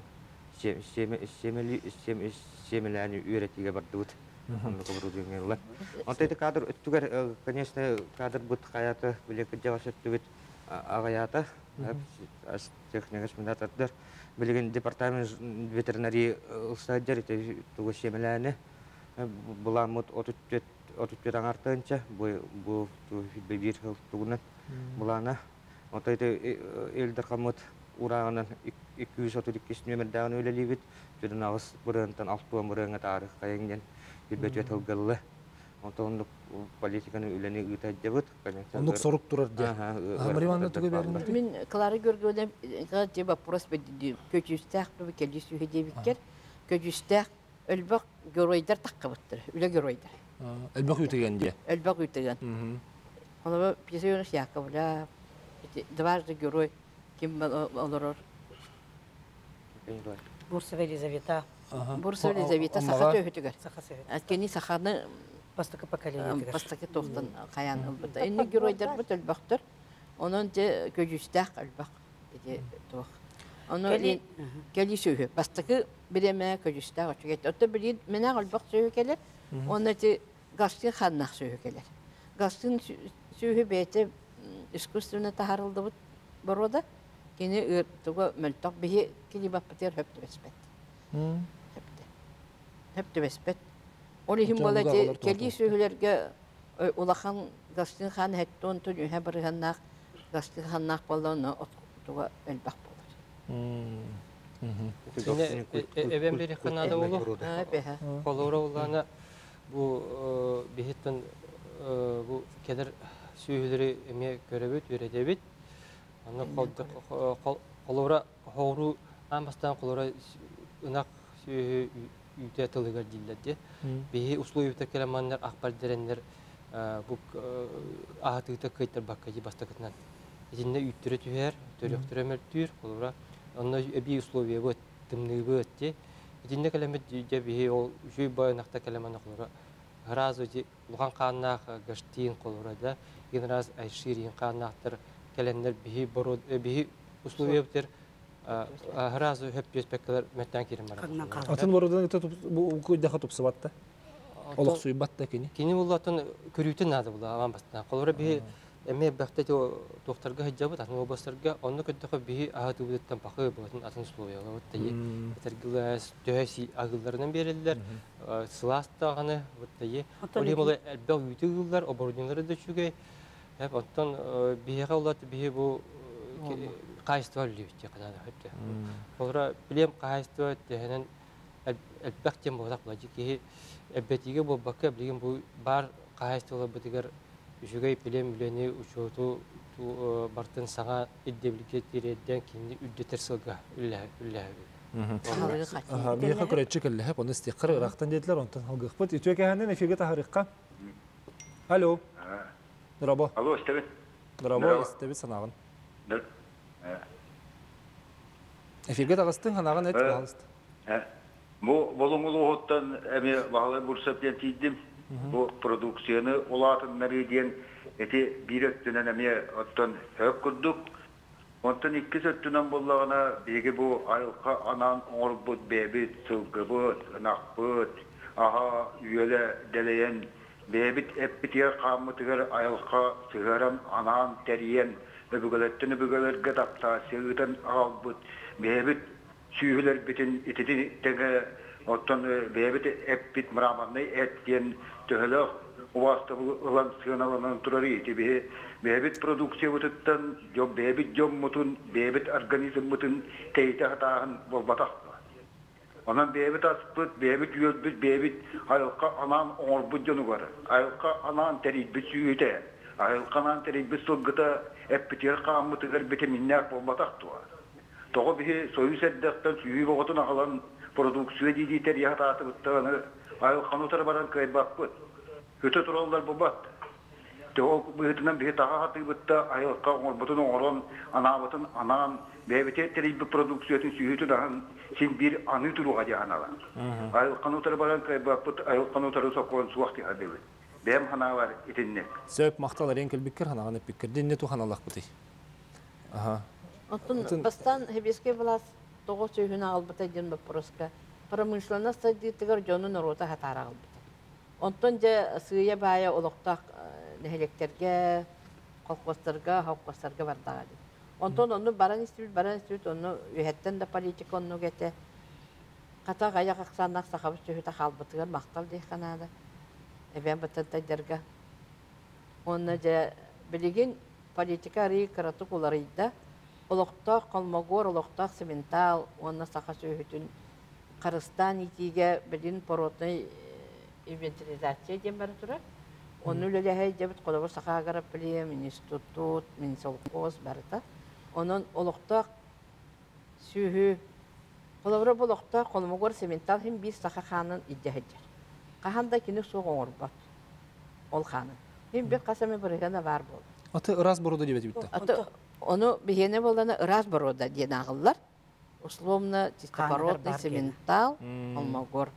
сиэмэлээни үөрэтиигэ бардыбыт оннук оборудование ылан онто ити кадр өттүгэр конечно кадрбыт хайата били кырдьаҕас өттүбүт аҕыйаата техника осеменатордар билигин департамент ветеринарии ылсааддьар ити тугу сиэмэлээни былааммыт 34 аҥаар тыһыынча бу бу биир сыл тугунан былаана ото ити Ил Дархаммыт урааҕынан 232 нүөмэрдээҕин үлэлиибит сүрүн 8 бырыһыантан 60 бырыһыаҥҥа таары хайаҥ диэн билбэтүөт ылгаллы онтон оннук политиканы үлэни ыыта сылдьабыт. Оннук сорук турар диye. Мария Ивановна тугу берин? Мин Клара Георгиевна те вопрос көдьүүстээх дуу кэлии сүһү диэбиккэр көдьүүстээх элбэх геройдар таххыбыттар, үлэ геройдар. Элбэх үтүгэн диye. Элбэх үтүгэн. Онова Петр Иванович Яковлев, дважды герой ким олорор? Бурцева Елизавета. Бурцева Елизавета саха төһүтүгэр. Саха сөһүтүгэр. Кини саханы бастакы поколениетигэр. Бастакы туохтан хаян ылбыта. Инни геройдарбыт өлбөхтөр. Онон те көдьүүстээх элбэх ити туох. Ону кэли сүһү. Бастакы биреме көдьүүстээх өчүгэй. Отто билин менә өлбөх сүһү келер. Оны ти Голштин ханнах сүһү келер. Голштин сүһү бэйэтэ искусственно таһарылдыбыт боруода. Кини ыр туга мөлтөх биһи кини баппытыгар хөп түбэспэт. Хөптө. Хөп түбэспэт. Ол иһин буола кэлии сүһүлэргэ улахан Голштин хаан хэттон түн үһэ барыһаннаах Гаштин ханнаах буолла, онно от туга элбэх буолар. Эбэм бери ханада болу. Холора улана бу биһиттен бу келер сүүһүлэри эме көрөбүт, үөрэтэбит. Аны холора хоору аан бастаан холора ынах сүөһү үүтэ тылыгар дииллэр дии. Биһи услуйбута келеманнар ахпар дереннер бу аһатыыта кыайтарбакка дии бастакытынан. Итиннэ үүттөрө түһэр, төрүөхтөрө мөлтүүр, холора онно эбии условия тымныыбыт дии. Итиннэ кэлэммит дьэ биһи ол үчүгэй байынахта кэлэмэн холора сразу ди улахан хааннаах гаштин холора да раз айширин хааннаахтар кэлэннэр биһи бород биһи условия сразу хөп түспэккэлэр мэттэн киирэн барар. Атын бородун бу күйдэхэ тупсубатта. Олох суйбатта кини. Кини буллатын көрүүтүн наада була аман бастан. Холора биһи эме бэхтэ туохтарга хыджабыт атын областарга онно көттөхө биһи аһатыбыттан пахы болатын атын условиялар вот таи этергилес төһөси агылларынан береллер сылаас таганы вот таи оле болы элбэх үүтү гыллар оборудованиелары да үчүгэй хеп оттон биһиэхэ улат биһи бу качество үллүбүт канада хөттө олора билем качество төһөнөн элбэх тем буолак була киһи эббетиге буолбакка билигин бу бар качестволар бытыгар үчүгэй билем үлэни учуоту бартын саҥа ирдэбилгэ тириэрдэн кинини үрдэтэр сылга үллэһэбит. Биһиэхэ көрөөччү кэллэһэп, оны истиэххэр ыраахтан диэтилэр, онтон халгыахпыт. Үтүө кэһэннэн эфиргэ таһарыахха. Алло. Дорообо. Алло, истэбин. Дорообо, истэбит санааҕын. Эфиргэ таҕыстыҥ, санааҕын эт, пожалуйста. Бу Болуҥулууһуттан эмиэ Баһылай Бурсов диэн тиийдим. Бу продукцияны улаатыннарыы диэн ити биир өттүнэн эмиэ оттон сөп курдук. Онтон иккис өттүнэн буоллаҕына, биһиги бу айылҕа анаан оҥорбут бэйэбит сылгыбыт, ынахпыт, аһа үөлэ дэлэйэн, бэйэбит эппитигэр хааммытыгар айылҕа сыһыаран анаан тэрийэн, өбүгэлэртэн өбүгэлэргэ адаптация ыытан аҕалбыт бэйэбит сүүһүлэрбитин итини тэҥэ оттон бэйэбит эппит мраморнай эт диэн төһөлөөх убаастабыл ылан сыаналанан турар ити биһи бэйэбит продукциябытыттан бэйэбит дьоммутун бэйэбит организммытын тэйитэ сатааһын буолбатах. Онон бэйэбит аспыт, бэйэбит үөлбүт, бэйэбит айылҕа анаан оҥорбут дьонугар, айылҕа анаан тэрийбит сүөһүтэ, айылҕа анаан тэрийбит сылгыта эппитигэр хааммытыгар битэминнээх буолбатах дуо? Тоҕо биһи Союз эрдэхтэн сүһүү боҕотун аҕалан продукция дии-дии тэрийэ сатаатыбыттаҕына айылҕаны утары баран кыайбаппыт. Өтө тураллар бубат. Ол быһыытынан биһи таха сатыыбытта айылҕа оҥорбутун оҥорон, анаабытын анаан, бэйэбитигэр тэрийбит продукциятын сүһүүтүн аһан син биир аныы туруоҕа дии санаалаах. Айылҕаны утары баран кыайбаппыт, айылҕаны утары сокуон суох дии саныыбын. Бэйэм санаабар итинник. Сөп, махтал эриэн кэлбиккэр, ханаҕын эппиккэр. Динне туханалахпытый? Аха. Оттон бастаан сэбиэскэй былаас тоҕо сүөһүнү аҕалбыта диэн боппуруоска промышленность сайдыытыгар дьону норуота хатаара аҕалбыта. Онтон дьэ сыыйа-баайа олохтоох нэһилиэктэргэ, колхуостарга, холкуостарга бардаҕа дии. Онтон онну баран истибит, баран истибит, онну үөһэттэн да политика оннук этэ. Хата аҕыйах ахсааннаах сахабыт сүөһүтэ хаалбытыгар махтал диэххэ наада. Эбээн Бытантайдарга. Уонна дьэ билигин политика арыый кыратык уларыйда. Олохтоох холмогор, олохтоох цементал уонна саха сүөһүтүн харыстаан иитиигэ билигин породнай инвентаризация диэн бара турар. Онно үлэлэһэ илдьэбит холобур Саха агроплем, институт, Минсолхоз барыта. Онон олохтоох сүөһү холобура бу олохтоох холмогор цементал иһин биир саха хаанын илдьэ сылдьар. Хаһан да кини суох оҥорбот ол хаанын. Мин бир хас эмэ бырыһыана баар буолар. Аты ыраас борода диэбит эбит. Аты ону биһиэнэ буоллана ыраас борода диэн ааҕыллар. Условно чистопородный цементал холмогор.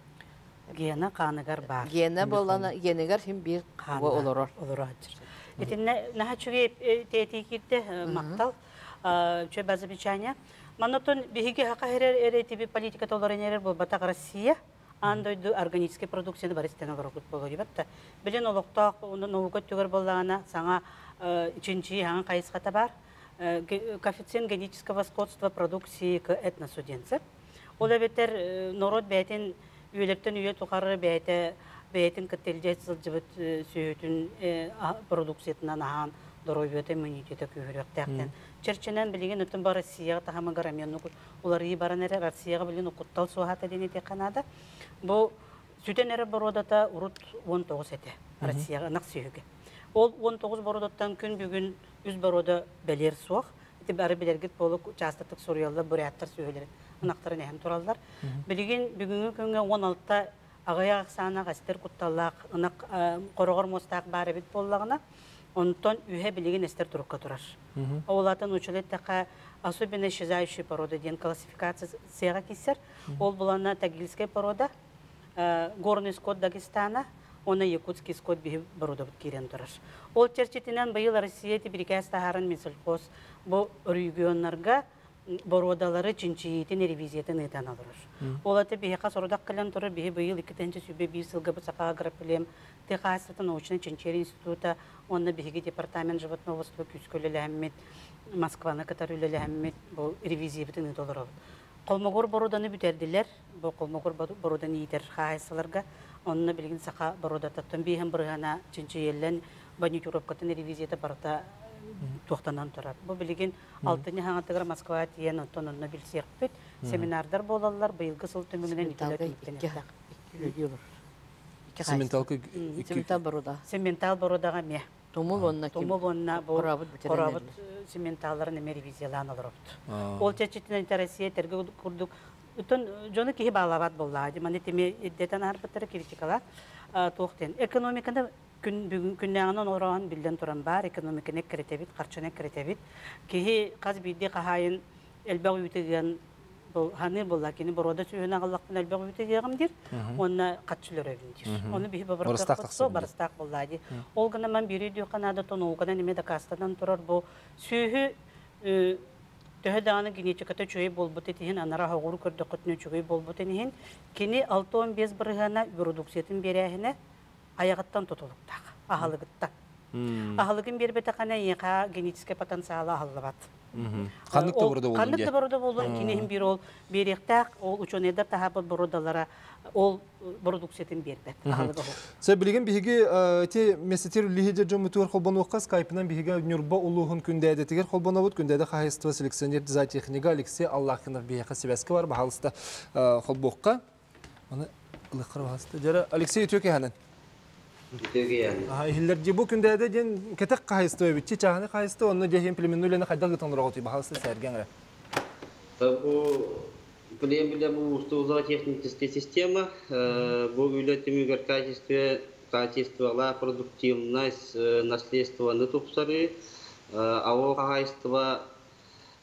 Гена хааныгар баар. Гена буоллана генигэр хим биир олорор. Олорор. Итиннэ наһаа үчүгэй тиэтии киирдэ махтал. Үчүгэй ба замечание. Маннотон биһиги хака хэрэр эретиби политика олорон эрэр буолбатах Россия аан дойду органическай продукцияны бары истэн олороргут буолуо диэбэт. Билин олохтоох наука өттүгэр буоллаҕына саҥа чинчийии хаҥан хайысхата баар. Коэффициент генетического сходства продукции к этносуденцев. Ол эбэтэр норуот бэйэтин үйэлэртэн үйэ тухары бэйэтэ бэйэтин кытта илдьэ сылдьыбыт сүөһүтүн продукциятынан аһаан Доруобуйата, иммунитета күүһүрүөхтээхтэн. Чэрчинэн билигин өттүн бу Россияҕа таһымыгар эмиэ уларыйыы баран эрэр. Россияҕа билигин куттал суоһаата диэн этиэххэ наада. Бу сүтэн эрэр боруодата урут 19 этэ Россияҕа ынах сүөһүгэ. Ол 19 боруодаттан күн бүгүн үс боруода бэлиэр суох. Ити бары билэргит буолук учаастактык суруйаллар, буряттар сүөһүлэрин ынахтарын эһэн тураллар. Билигин бүгүҥҥү күҥҥэ 16 аҕыйах ахсааннаах эстэр кутталлаах ынах хороҕор муостаах баар эбит буоллаҕына, онтон үһэ билигин эстэр турукка турар. Ол атын учула эттэххэ, особенно исчезающие породы диэн классификация сыаҕа киирсэр. Ол булана тагильская порода, горный скот Дагестана, уонна якутский скот биһи породабыт киирэн турар. Ол чэрчитинэн быйыл Россия тибирикээс таһааран Минсельхоз бу регионнарга боруодалары чинчийиитин ревизиятын ыытан олорор. Ол аты биһиэхэ сорудах кэлэн турар, биһи быйыл 2021 сылга бу Саха агроплем тыа хаһаайыстыбатын научнай чинчийэр института уонна биһиги департамент животноводства күүскэ үлэлэһэммит, Москваны кытары үлэлэһэммит бу ревизиябытын ыыта олоробут. Холмогор боруоданы бүтэрдилэр. Бу холмогор боруоданы иитэр хаһаайыстыбаларга онно билигин саха боруодатыттан биэһин бырыһыана чинчийэллэн бонитировкатын ревизията барыта туохтанан турар. Бу билигин алтынньы хаҥатыгар Москва тиийэн онтон онно билсиэхпит. Семинардар буолаллар. Быйылгы сыл түмүгүнэн итилэр түмүктэниэхтээх. Сементалка Сементал боруода. Сементал боруодаҕа эмиэ. Тумул уонна Тумул уонна бу кораабыт сементалларын эмиэ ревизиялаан олоробут. Ол чэрчитинэн Россия тэргэ курдук Оттон дьону киһи баалаабат буоллаҕа. Маны тими ирдэтэн аһарбыттара критикалаах туох диэн. Экономиканы күн бүгүн күннээҕинэн олороон биллэн туран баар экономиканы эккирэтэбит, харчыны эккирэтэбит. Киһи хас биирдии хаһаайын элбэх үүтү ыан бу ханыы буолла кини боруода сүүһүн аҕаллахпын элбэх үүтү ыаҕым диир уонна хаччы өлөрөбүн диир. Ону биһи боборукка барыстаах буоллаа дии. Ол гынан ман биир өйдүөххэ наада науканан эмиэ дакаастанан турар бу сүүһү төһө даҕаны генетиката үчүгэй буолбут иһин, анара оҕуру көрдөххүтүнэ үчүгэй буолбутун иһин, кини 65 бырыһыана продукциятын биэрээһинэ айаҕыттан тутулуктаах, аһылыгыттан. Аһылыгын биэрбэтэххинэ эйиэхэ генетическэй потенциала аһыллыбат. Ханнык да боруода буоллун Ханнык да боруода буоллун, кини иһин биир ол биэриэхтээх, ол учуонайдар таһаабыт боруодалара ол продукциятын биэрбэт. Сэ билигин биһиги ити мессетир үллиһи дьоммутугар холбонуохха скайпынан биһиги Ньурба улууһун күндээдэтигэр холбонобут. Күндээдэ хаһайыстыба селекционер зоотехнига Алексей Аллахинов биһиэхэ сибээскэ бар баһалыста холбуохха. Аны ылыххар баһалыста. Дьара Алексей үтүө кэһэнэн. Үтүө кэһэнэн. Иһиллэр дии бу күндээдэ диэн кэтэх хаһайыстыба эбит. Чааһыны хаһайыстыба онно дьэһин племенной үлэни хайдах ыытан олороҕутуй баһалыста сэргэҥ эрэ. Бу племя бу уустук техническая система. Бу үлэ түмүгэр качестве качестволаах продуктивность, наследствоны тупсарыы, АО хаһаайыстыба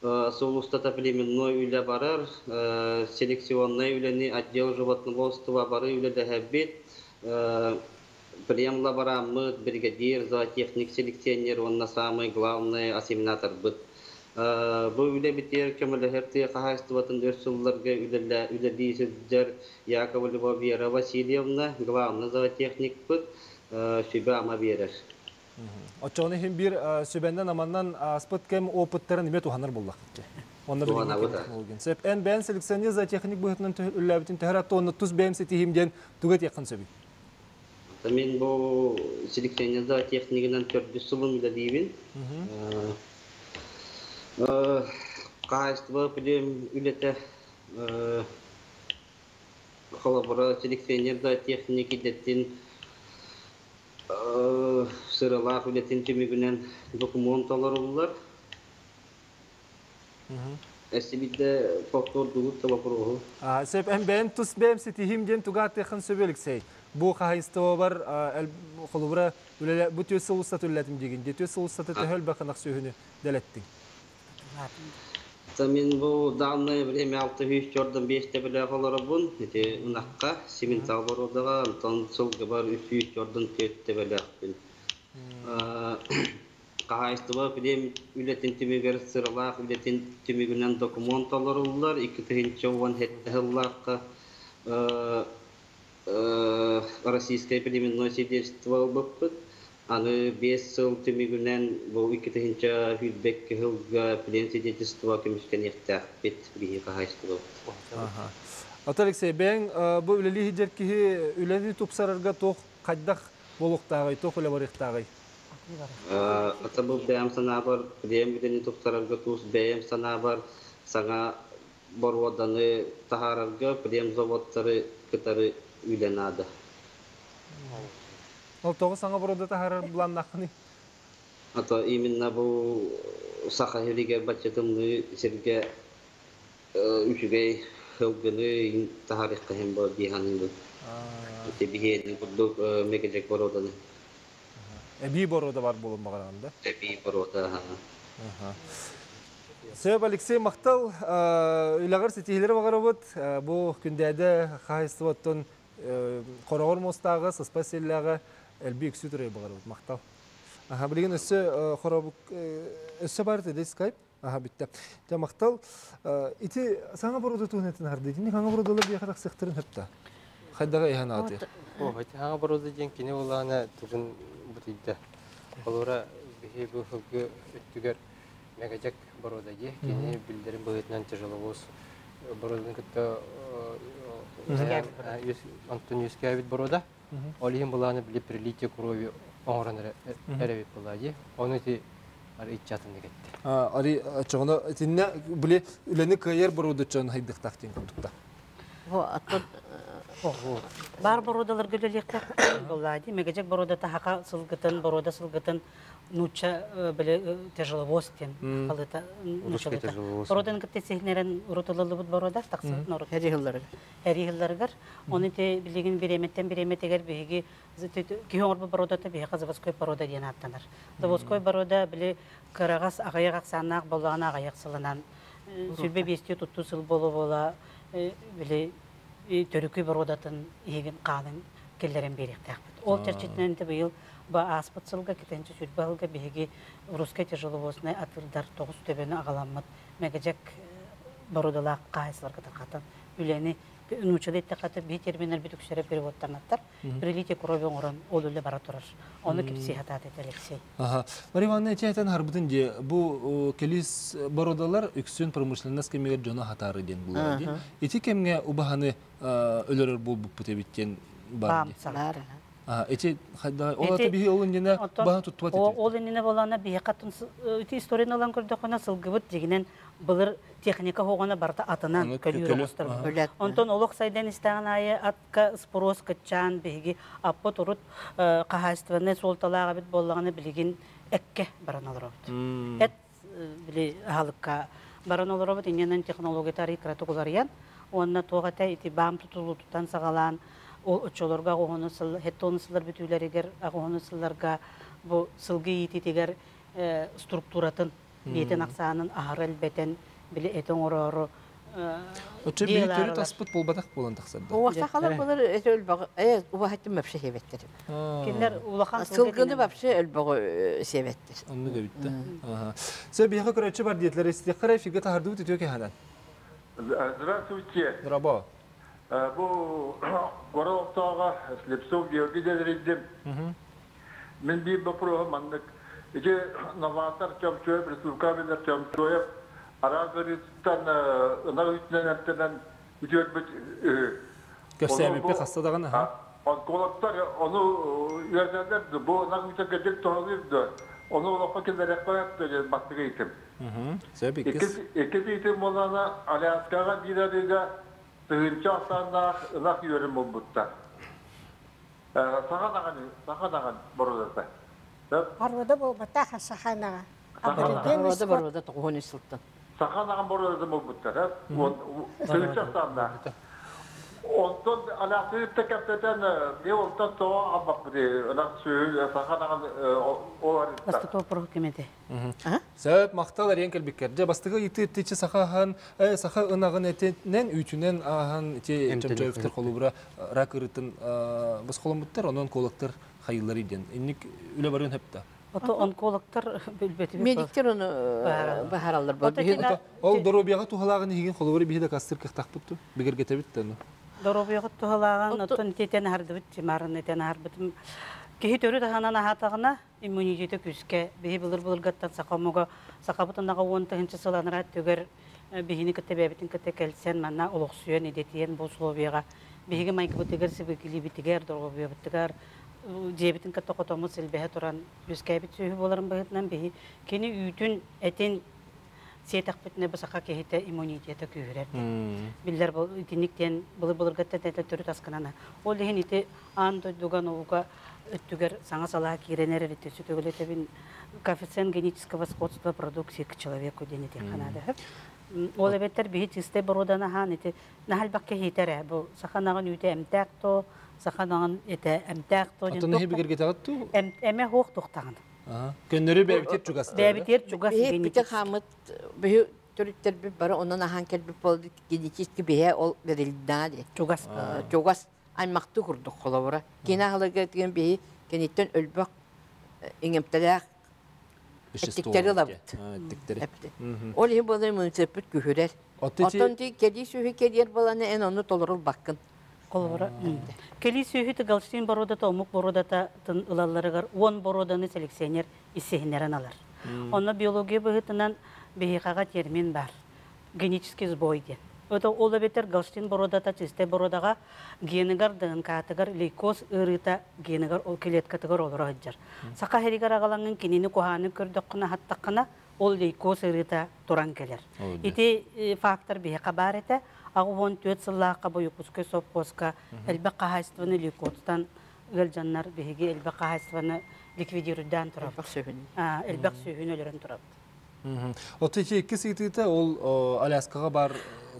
сыл устата племенной үлэ барар, селекционнай үлэни отдел животноводства бары үлэлэһэбит, плем лабораммыт, бригадир, зоотехник, селекционер уонна самый главный осеменаторбыт. Бу үлэбитигэр көмөлөһөр тыа хаһаайыстыбатын өр сылларга үлэлии сылдьар Яковлева Вера Васильевна, главный зоотехникпыт, сүбэ-ама биэрэр. Оччоҕуна иһин биир сүбэннэн аманнан ааспыт кэм опыттарын эмиэ туһанар буоллаххыт. Онно билигин Сөп. Эн бэйэн селекционер зоотехник быһыытынан үлэлээбитин төһөр атты онно тус бэйэм ситиһиим диэн тугу этиэххин сөбүй? Мин бу селекционер зоотехнигынан төрдүс сылым үлэлиибин. Хаһаайыстыба плем үлэтэ холобура селекционер зоотехник идэтин сыралаах үлэтин түмүгүнэн докумуон толоруллар. Эсибитде повтордугут да вопроһу. Сөп, эн бэйэм тус бэйэм ситиһиим диэн туга атыахын сөбү Алексей. Бу хаһайыстыбабар холобура үлэлэ бу түөс сыл устата үлэлэтим диигин. Дии түөс сыл устата төһө элбэх ынах сүөһүнү дэлэттиҥ? Мин бу данное время 645 төбөлөөх олоробун. Ити ынахха сементал боруодаҕа, онтон сылгыбар 344 төбөлөөхпүн. Хаһаайыстыба плем үлэтин түмүгэр сыралаах үлэтин түмүгүнэн докумуон толоруллар. 2017 сыллаахха Российское племенное свидетельство ылбыппыт. Аны 5 сыл түмүгүнэн бу 2022 сылга плем свидетельство көмүскэниэхтээхпит биһи хаһаайыстыбабыт. Ата Алексей, бэйэҥ бу үлэлии сылдьар киһи үлэни тупсарарга туох хайдах буолуохтааҕый, туох үлэ барыахтааҕый? Ата бу бэйэм санаабар бэйэм үлэни тупсарарга туус бэйэм санаабар саҥа боруоданы таһаарарга премзаводтары кытары үлэ наада. Ол тоҕо саҥа боруода таһаарар былааннааххыный? Ата именно бу Саха сиригэр бачча тымныы сиргэ үчүгэй сылгыны таһаарыахха иһин бу дии саныыбын. Ити биһиэнин курдук мекежек боруоданы. Эбии боруода бар буолуон баҕараҕын да? Эбии боруода. Сөп, Алексей, махтал. Үлэҕэр ситиһиилэри баҕарабыт. Бу Күндээдэ хаһаайыстыбаттан хороҕор муостааҕы, сыспай сиэллээҕи элбии үксүү турай баҕарабыт. Махтал. Аха, билигин өссө хоробук өссө бар ди скайп. Аха, бүттэ. Дьэ, махтал. Ити саҥа боруода туһунан харды. Итини хаҥа боруодалар биэхэ тахсыахтарын сөп да. Хайдаҕа иһэн ааты. О, ити хаҥа боруода диэн кини улаана тугун бутуйда. Холура биһи бу сылгы өттүгэр Мэгэдьэк боруода дии. Кини биллэрин быһыытынан тяжеловоз боруоданы кытта онтон үөскээбит боруода. Ол иһин былааны били прилитие крови оҥорон эрэбит буолаа дии. Ону ити ары иччатыннык этти. Ари чоҕуна итиннэ били үлэни кыайар боруодуччан хайдыхтаах диэн курдукта. Бар боруодаларга үлэлиэхтээх буоллаа дии. Мэгэдьэк боруодата хака сылгытын, боруода сылгытын нуучча били тяжеловоз диэн халыта нууччалыта. Боруоданы кытта сиһинэрэн урутуллубут боруода тахсыбыт норуот. Эри сылларыгар. Эри сылларыгар. Оны те билигин биреметтен биреметигер биһиги киһи оҥорбут боруодата биһиэхэ заводской порода диэн ааттанар. Заводской порода били кыраҕас аҕыйах ахсааннаах боллоҕуна аҕыйах сылынан 25 туттуу сыл буола-буола били төрүкү боруодатын иһигин хаанын киллэрэн биэриэхтээхпит. Ол чэрчитинэн быйыл бу ааспыт сылга китэнчи сүрбэ сылга биһиги русскай тяжеловозный атырдар тоҕус төбөнү аҕаламмыт мэгэдьэк боруодалаах хаһаайыстыбаларга тарҕатан үлэни нууччалыы эттэххэ биир терминнэр үксэрэ переводтанаттар прилитие крови оҥорон ол үлэ бара турар. Ону кипсии хатаат этэ Алексей. Аха. Мария Ивановна эчээтэн харбытын дии бу келис бородалар үксүн промышленность кэмигэр дьону хатаары диэн булар дии. Ити кэмҥэ убаһаны өлөрөр буолбуппут эбит диэн бар дии. Ити хайда ол ата биһи ол иннинэ баһа туттубат этибит. Ол иннинэ болана биһи хатын ити историяны ылан көрдөххүнэ сылгыбыт дьигинэн былыр техника хоҕона барыта атынан көлүүр оҕустар. Онтон олох сайдан истэҕин аайы атка спрос кыччаан биһиги аппыт урут хаһаайыстыбаннай суолталаах эбит буоллаҕына билигин эккэ баран олоробут. Эт били аһылыкка баран олоробут иннинэн технологията арый кыратык уларыйан уонна туох этэ ити баам тутулуутуттан саҕалаан ол оччолорго аҕыһону сыл хеттону сыллар бүтүүлэригэр аҕыһону сылларга бу сылгы иитиитигэр структуратын биэтин ахсаанын аһары элбэтэн били эти оҥороору Оччо биһи төрүт аспыт буолбатах буолан тахсар да. Уосахалар былыр эти өлбөҕө э убаһаттым вообще сиэбэттэр. Кинилэр улахан сылгыны вообще өлбөҕө сиэбэттэр. Оннук эбит да. Сө биһиэхэ көрөөччү бар диэтилэр истиэххэ эфиргэ таһардыбыт үтүө кэһэнэн. Здравствуйте. Здраво. Бу Горо Слепцов Георгий дедиридим. Мин биир боппуруоһум маннык. Ити новатор Чомчоев, республика билэр Чомчоев араас ыарыытыттан ынах үүтүнэн эмтэнэн үтүөрбүт үһү. Кэпсээбиппит хаста даҕаны аха. Онкологтар ону үөрэнэллэр дуо? Бу ынах үүтэ кырдьык туһалыыр дуо? Ону олоххо киллэриэххэ сөп диэн бастакы ыйытым. Сөп иккис. Иккис ыйытым буоллаҕына, Аляскаҕа биир арыыга тыһыынча ахсааннаах ынах үөрүн булбуттар. Саха даҕаны, саха даҕаны боруодата. Боруода буолбатах, саха ынаҕа. Боруода боруода тоҕуһун үс сылтан. Саха ынаҕын боруодатын булбуттар, тыһыынча ахсааннаах. Онтон Алясыытта кэпсэтэн, мен онтон тоҕо албаппыт ынах сүөһү саха ынаҕын ол арыытта. Бастакы вопрос ким этэ? Сөп, махтал эриэн кэлбиккэр. Дьэ, бастакы ыйытыы итиччэ саха аһан, саха ынаҕын этинэн, үүтүнэн ааһан ити Чомчоевтар холобура рак ырытын босхоломмуттар, онон онкологтар хайыыллар диэн. Инник үлэ барыан хөптө. Ото онкологтар билбэтибит. Медиктер ону баһараллар. Ол доруобуйаҕа туһалааҕын иһигин холобура биһи да кастыр кыахтаахпыт ту, бигэргэтэбит да ону. Доруобуйаҕа туһалааҕын, оттон ититэн аһардыбыт, тимарын этэн аһарбытым. Киһи төрүт аһынан аһаатаҕына, иммунитета күүскэ биһи былыр-былыргаттан саха омуга сахабыт ынаҕа уон тыһыынча сыл анараа өттүгэр биһини кытта бэйэбитин кытта кэлсэн манна олохсуйан идэтийэн бу условияҕа биһиги майгыбытыгар сибикилиибитигэр доруобуйабытыгар Дьиэбитин кытта хотоммут силбэһэ туран үөскээбит сүөһү буоларын быһыытынан биһи кини үүтүн, этин сиэтэхпитинэ бу саха киһитэ иммунитета күүһүрэр диэн. Биллэр бу итинник диэн былыр-былыргыттан этэ төрүт аскынан. Ол иһин ити аан дойдуга наука өттүгэр саҥа салаа киирэн эрэр ити сүтөгүлэтэбин коэффициент генетического сходства продукции к человеку диэн этиэххэ наада сөп. Ол эбэтэр биһи чистай боруоданы аһаан ити наһаа элбэх киһиитэ эрэ бу саха ынаҕын үүтэ эмтээх то саха ынаҕын этэ эмтээх то диэн Атын эһи бигэргитэҕит туу? Эмэ хуох тухтаҕын. Көннөрү бэйэбитиэр чугас. Бэйэбитиэр чугас. Биһи бите хаамыт биһи төрүттэрбит бары онон аһаан кэлбит буолбут генетически биһэ ол берилдаа ди. Чугас. Чугас аймахты курдук холобура. Кини аһылыга тиген биһи кениттен өлбөх иҥэмтэлээх эттиктэри ылабыт. Эттиктэри. Ол иһин буолан иммунитеппит күһүрэр. Оттон ти кэлии сүөһү кэлиэр буолан эн ону толорулбаккын. Холобура, кэлии сүөһү Галштин боруодата омук боруодатын ылалларыгар 10 боруоданы селекционер иссиһиннэрэн алар. Онно биология быһыытынан биһиэхэҕэ термин бар. Генетический сбой диэн. Это ол эбэтэр Галштин боруодата чистай боруодаҕа геныгар, ДНК-тыгар лейкоз ыарыыта геныгар ол клеткатыгар олоро сылдьар. Саха сиригэр аҕалаҥҥын кинини куһааны көрдөххүнэ аһаттаххына ол лейкоз ыарыыта туран кэлэр. Ити фактор биһиэхэ баар этэ. 84 сыллаахха бу Якутскай совхозка элбэх хаһаайыстыбаны лейкозтан ыалдьаннар биһиги элбэх хаһаайыстыбаны ликвидируйдаан турабыт. Элбэх сүөһүн өлөрөн турабыт. Оту ити иккис ыйытыыта ол Аляскаҕа бар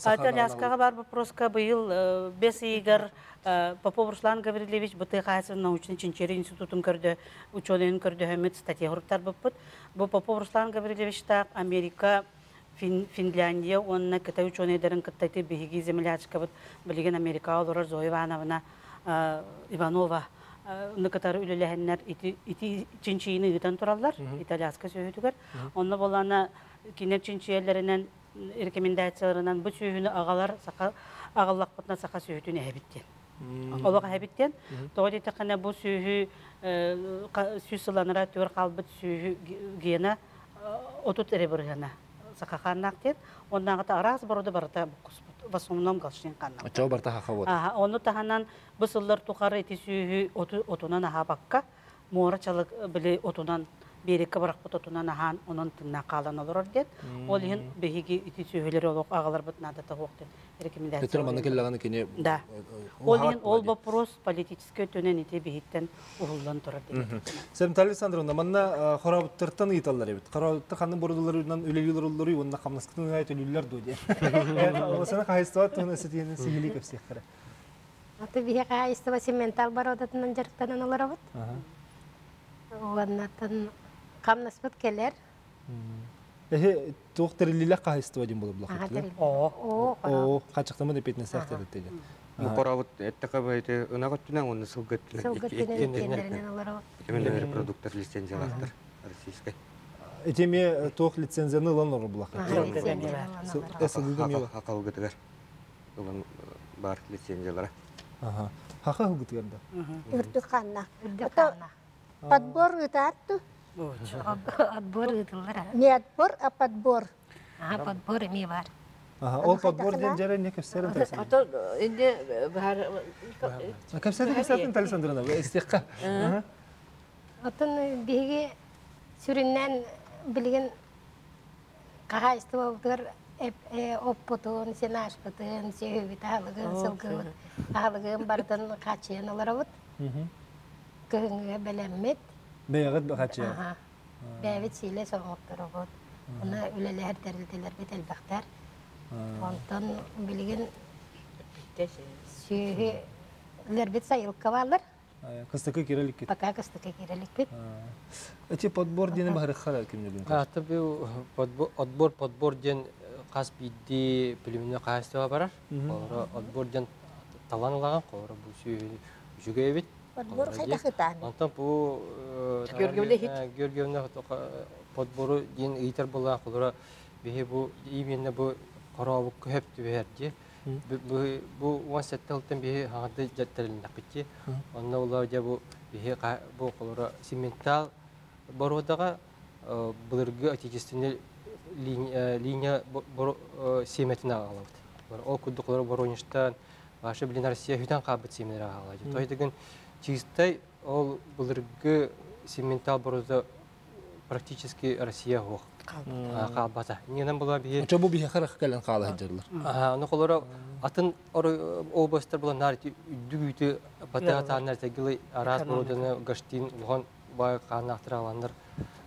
Аляскаҕа бар вопроска быйыл бес ыйыгар Попов Руслан Гаврильевич бытыы хаһаайыстыбаны научный чинчийэр институтун көрдө ученыйын көрдөһөммүт статья суруктарбыппыт. Бу Попов Руслан Гаврильевичтаах Америка, Финляндия уонна Кытай ученыйдарын кытта ити биһиги землячкабыт билигин Америкаҕа олорор Зоя Ивановна Иванова кытары үлэлэһэннэр ити, ити чинчийини ыытан тураллар Итальянскай сүөһүтүгэр. Онно болана кинилэр чинчийэллэринэн рекомендацияларынан бу сүөһүнү аҕалар саха аҕаллахпытына саха сүөһүтүн эһэбит диэн. Олох эһэбит диэн. Тоҕо диэтэххинэ бу сүөһү сүүс сылланара түөр хаалбыт сүөһү гена 30 эрэ бырыһыана саха хааннаах диэн. Оннааҕыта араас бороду барыта буккуспут. В основном галштин хааннаах. Оччоҕо барыта хаха вот. Ону таһынан бу сыллар тухары ити сүөһү оту отунан аһаабакка муора чалык били отунан биэриккэ бырахпыт отунан аһаан онон тыыннаах хаалан олорор диэн. Ол иһин биһиги ити сүөһүлэри олох аҕаларбыт наадата суох диэн рекомендация. Өтөр манна келлэҕин кини Да. Ол иһин ол вопрос политическай өттүнэн ити биһиттэн уһуллан турар диэн. Сэмталь Александровна, манна хорообуттартан ыйыталлар эбит. Хорообуттар ханнык бородуларынан үлэлиилэр оллоруй уонна хамнаскытын ай төлүүллэр дуо диэн. Осана хаһайыстыба туһунан ситиһин сиһилии кэпсиэхтэрэ. Аты биһи хаһайыстыба сементал бородатынан дьарыктанан олоробут. Уоннаттан хамнаспыт кэлэр. Эһи туох тэриллиилэх хаһайыстыба диэн буолар булахыттылар. Оо. Оо, хачактамын эпетинен сээхтэрдэтти. Бу коробут эттэхэ бэйти ынах өттүнэн уонна сылгы өттүнэн. Сылгы өттүнэн иккиэннэринэн олоробут. Кимин продуктар лицензиялаахтар российскай. Ити эмиэ туох лицензияны ылан олорор булахыт. Сылгыга эмиэ Хахалгытыгар ылан бар лицензиялара. Аха. Хаха хылгытыгар да. Үрдүк ханна. Үрдүк ханна. Подбор ыытаатту. Отбор ыытыллар. Не отбор, а подбор. Ага, подбор эмиэ бар. Аха, ол подбор диэн дьэрэ не кэпсэрин тэлсэн. Ото инде баар Кэпсэтин кэпсэтин Александровна, истиэххэ. Отон биһиги сүрүннээн билигин хаһаайыстыбабытыгар оппутун, сенажпытын, сүөһүбүт аһылыгын, сылгыбыт аһылыгын барытын хааччыйан олоробут. Кыһыҥҥыга бэлэммит. Бэйэҕит хааччыйа. Бэйэбит сиилэ соҥотторобут. Уна үлэлэһэр тэрилтэлэрбит элбэхтэр. Онтон билигин сүөһү үлэрбит сайылка баалар. Кыстыкы киреликкит. Пока кыстыкы киреликпит. Эти подбор диэни баһарыххара кимнелин. Ата бу отбор подбор диэн хас биирдии племенной хаһаайыстыба барар. Олоро отбор диэн талан ылаҕын, холоро бу сүөһү үчүгэй эбит. Подбор хайдах ытаан? Онтон бу Георгиевна подбору диэн ыйтар буолла, холоро биһи бу именно бу хорообукка хөп түбэһэр дии. Бу 17 сылтан биһи хаҥарды дьаттарылыннахпытти. Онно була дьэ бу биһи бу холоро сементал боруодаҕа былыргы отечественный линия сиэмэтин аҕалабыт. Ол курдук холоро Воронежтан, вообще блин Россия хүтэн хаалбыт сиэмэлэр аҕалаачы. Той дэгин чистай Ол былыргы симментал боруода практически Россия суох. Хаалбата. Иннинэн була биһи. Очо бу биһи харах кэлэн хаала сылдьарлар. Аны холоро атын областар була нар үрдүк үүтү батыга тааннар тегили араас бороданы гаштин улахан бай хааннаахтар аланнар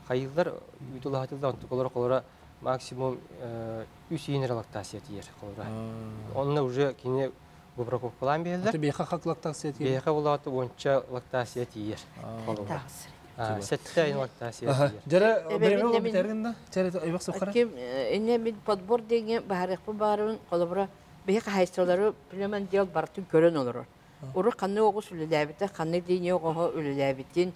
хайыллар үүтү лаһатылар онтуколор холоро максимум үс иинер лактация тиер холоро. Онно уже кини выбраковкалаан биһэллэр. Биэхэ хак лактация тиер. Биэхэ булааты уонча лактация тиер. Сетте лактация тиер. Жара бреме битерин да? Жара эбек сухара. Ким инне мин подбор деген баарыхпы баарыбын холобура биһи хаһайсылары племен дел бартын көрөн олорор. Уру ханны оҕус үлэлээбитэ, ханны диини оҕоһо үлэлээбитин.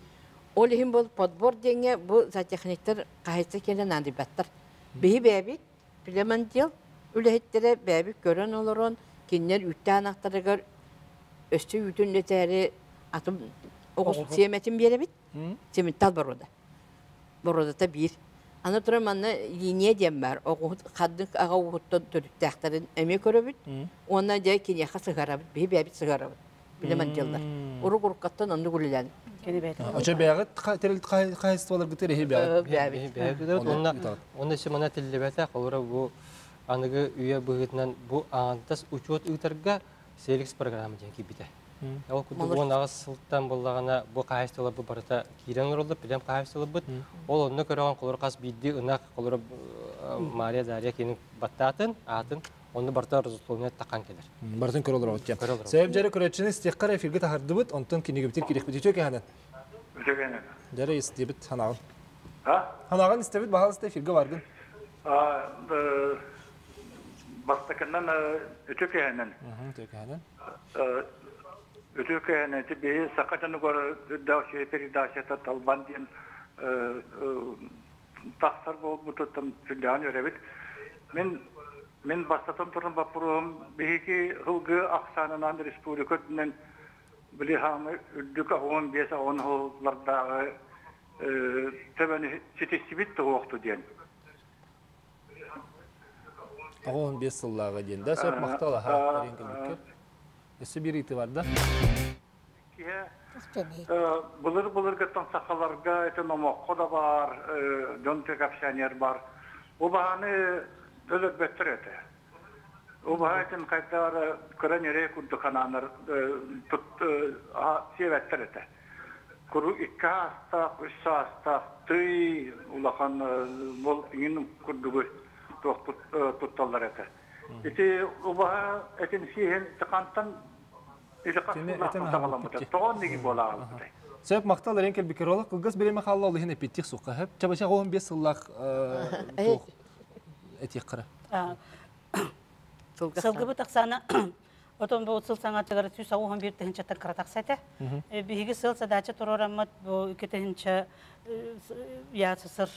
Ол иһин бол подбор деңе бу зоотехниктер хаһайса кэлэн аандыйбаттар. Биһи бэбит племен дел үлэһиттере бэбит көрөн олорон киннер үттээн ахтарыгар өссө үтүн летээри атым оҕус сиэмэтин биэрэбит. Семиттал борода. Бородата биир. Аны туран манна линия диэн бар. Оҕуһут хаддык аҕа уһуттан төрүттээхтэрин эмиэ көрөбүт. Уонна дьэ киниэхэ сыһарабыт, биһи бэйэбит сыһарабыт. Билэмэн дьыллар. Урук уруккаттан оннук үлэлээн. Очо бэйэҕит тэрилт хаһайыстыбаларгытыр эһи бэйэҕит. Бэйэбит. Онна онна симана тиллибэтэ холура бу аныгы үйэ быһыытынан бу аантас учет ыытарга Селикс программа диэн киирбитэ. Ол курдук уон аҕыс сылтан буллаҕына бу хаһайыстыбаларбыт барыта киирэн олороллор, билэн хаһайыстыбаларбыт. Ол онно көрөҕүн холоро хас биирдии ынах холоро Мария Дарья кини баттаатын, аатын, онно барыта родословная таққан кэлэр. Барытын көрө олоробут диэн. Сөп дьэрэ көрөөччүнү истиэххэ эфиргэ таһардыбыт, онтон кинигибитир кириэхпит үтүө кэһэнэн. Үтүө кэһэнэн. Дьэрэ истибит ханаҕын. Ханаҕын истэбит баһалыста эфиргэ бардын. Бастакынан үтүө кэһэнэн. Үтүө кэһэнэн. Үтүө кэһэнэн ити биһи саха дьонугар үрдээх передачата талбан диэн тахсар буолбутуттан сүрдээҕин үөрэбит. Мин мин бастатан туран боппуруоһум биһиги ылгы ахсаанынан республика үрдүнэн били хаамы үрдүк аҕуон биэс аҕуон сыллардааҕы төбөнү ситистибит туһуохту диэн. 15 сыллааҕы диэн да сөп махтал аха эриэн кэлбиккэр. Өссө биир ыйытыы бар да? Былыр былыргыттан сахаларга ити номоххо да баар, дьон кэпсээнигэр бар. Убаһаны өлөрбөттөр этэ. Убаһа этин хайдаар кыра ньирэй курдук анаанар сиэбэттэр этэ. Куру икки саастаах, үс саастаах тый улахан бол иҥин курдугу туох тутталлар этэ. Ити убаһа этин сиэһин хантан ити хас тоҕон диги буолаҕалбытай. Сөп махтал эрен кэлбикер олох кылгас биреме хаалла ол иһин эпиттих суққа хөп. Чабача 15 сыллаах туох этиэх кара. Сылгыбыт ахсаана Отон бу сыл саҥатыгар 191 тыһынчаттан кыра тахса этэ. Биһиги сыл задача туруораммыт бу 2 тыһынча ЯССР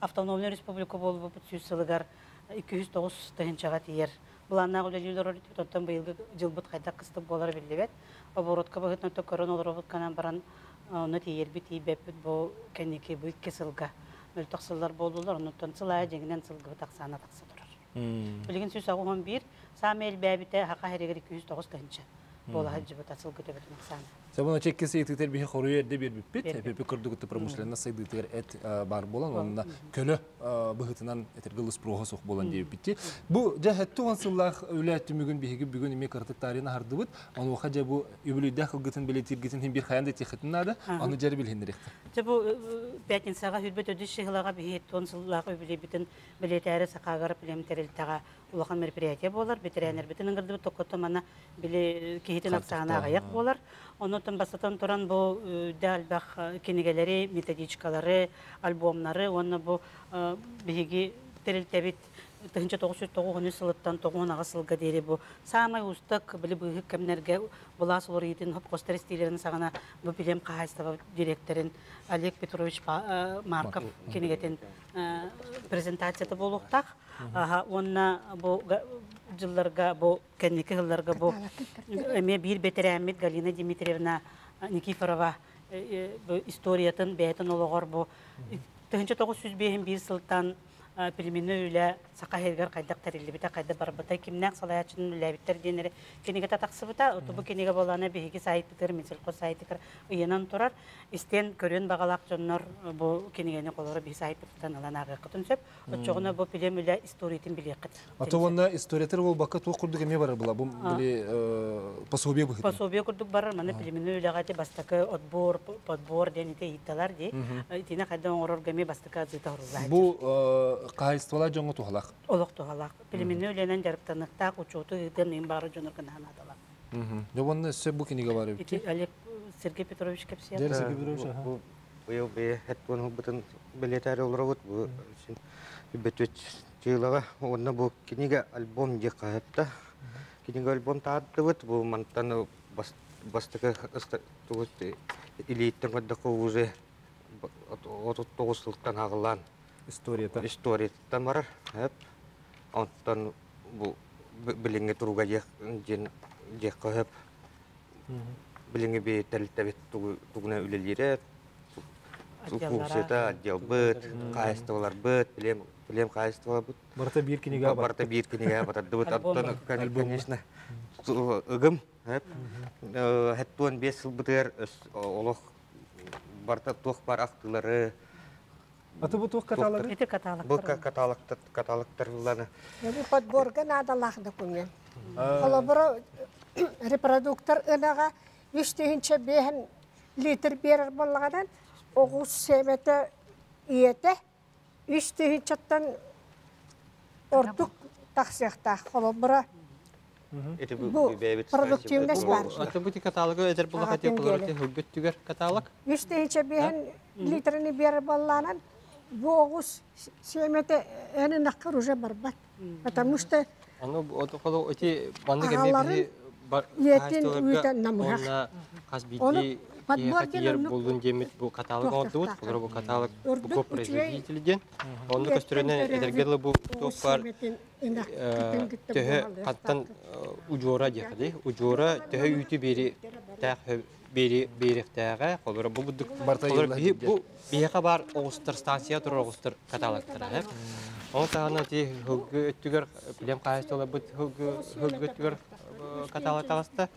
автономный республика буолбуппут 100 сылыгар 209 тыһынчаҕа тиийэр. Былааннаах үлэлиир олорор оттон быйылгы дьылбыт хайдах кыстык буолара биллибэт. Оборотка быһыытынан көрөн олоробут канан баран онно тиийэрбит тиийбэппит бу кэнники бу икки сылга мөлтөх сыллар буоллулар. Оннуттан сыл аайы дьиҥинэн сылгыбыт ахсаана тахса турар. Билигин 181 саамай элбээбитэ хака хэригэр 209 тыһынча буола сылдьыбыта сылгы төбөтүн ахсаана. Сабын очеккеси ыйтыытар биһи хоруйу эрдэ биэрбиппит. Эпипи курдук промышленность сайдыытыгар эт бар буолан, онна көлө быһытынан этергыл спроха суох буолан диэбиппит. Бу дьэ хэтти сыллаах үлэ түмүгүн биһиги бүгүн эми кырытык таарыйын аһардыбыт. Онуоха дьэ бу үбүлүйдээх ылгытын билетиргитин хин бир хаян да тиэхитин наада. Аны дьэр билһиннэрихтэ. Дьэ бу пятницаға хүрбет өдүс шыһылаға биһи тон сыллаах үбүлүйбүтүн билетээри сакаагар плем тэрилтэҕэ улахан мероприятие буолар, ветеринарбытын ыҥырдыбыт токкото мана били киһитин ахсаана аҕыйах буолар. Оннуттан бастатан туран бу элбэх кинигэлэри, методичкалары, альбомнары уонна бу биһиги тэрилтэбит 1909 сылыттан 98 сылга диэри бу самай устак били быыһык кэмнэргэ булаас олоруйтын хопкостар истиилерин саҕана бу билем хаһайстыба директорин Олег Петрович Марков кинигетин презентацията буолуохтаах. Уонна бу дьылларга бу кэнники сылларга бу эмиэ биир бэтэрээммит Галина Дмитриевна Никифорова историятын бэйэтин олоҕор бу 1905 сылтан племенной үлэ саха сиригэр хайдах тэриллибитэ, хайдах барбыта, кимнээх салайааччынан үлэлээбиттэр диэннэри кинигэтэ тахсыбыта. Бу кинигэ буоллаҕына биһиги сайтытыгар, Минсельхоз сайтыгар ыйанан турар. Истэн көрүөн баҕалаах дьоннор бу кинигэни холоро биһи сайтыттан ылан ааҕыаххытын сөп. Оччоҕуна бу плем үлэ историятын билиэххит. Ата уонна историятыр буолбакка туох курдук эмиэ барар була бу били пособие быһыытынан. Пособие курдук барар. Маны племенной үлэҕэ ити бастакы отбор, подбор диэн ити ыйытталар дии. Итини хайдах оҥорорго эмиэ бастакы адьыыта оһоруллааччы. Бу хаһайыстыбалаах дьоҥҥо туһалаах. Олох туһалаах. Племенной үлэнэн дьарыктаныахтаах учуоту ыытыан ыйын баҕара дьонорго наһаа наадалаах. Дьэ уонна өссө бу кинигэ бар эбит. Ити Олег Сергей Петрович кэпсиэн. Дьэ Сергей Петрович, аха. Бу быйыл бэйэ хэт ылбытын бэлиэтээри олоробут. Бу бөтүт чыылаҕа уонна бу кинигэ альбом диэх хаһыатта. Кинигэ альбом тааттыбыт. Бу мантан бастакы тугут илииттэн көрдөххө уже 39 сылтан аҕылаан историята историятыттан барар. Онтон бу билиҥҥи туруга диэн диэххэ сөп. Билиҥҥи би тэрилтэбит тугунан үлэлиирэ, функцията, отделбыт, хаһаайыстыбаларбыт, плем хаһаайыстыбаларбыт. Барыта биир кинигэ Барыта биир кинигэ батардыбыт. Оттон, конечно, ыгым. 75 сылбытыгар олох барыта туох бар ахтыылары Аты бу туох каталогы? Ити каталогтар. Бу каталогтар каталогтар Бу подборга наадалаах документ. Холобура, репродуктор ынаҕа 3 5 литр биэрэр буоллаҕынан, оҕус сиэмэтэ ийэтэ 3 тыһыынчаттан ордук тахсыахтаах. Холобура, бу продуктивность бар. Аты бу каталогы эдэр була хотел түгэр каталог. 3 5 литрини биэрэр буоллаҕынан, бу оҕус сиэмэтэ эн ынаххар уже барбат. Потому что Аны отохоло эти маннык эми аҕаларын ийэтин үүтэ намыһах. Хас Ону биирдии подбор тиер диэн буллун диэмит бу каталог оҥордубут. Олор бу каталог бу производитель диэн. Онну көстөрөнөн эдэргэ бу туох бар төһө хаттан удьуора диэхэ удьуора төһө үүтү биэри тээх биэри биэриэхтээҕэ холоро бу будук бу биһиэхэ бар оҕустар станция турар оҕустар каталогтара. Ол таһынан ти хылгы өттүгэр плем хаһаайыстыбаларбыт хылгы хылгы өттүгэр каталог таҕыста.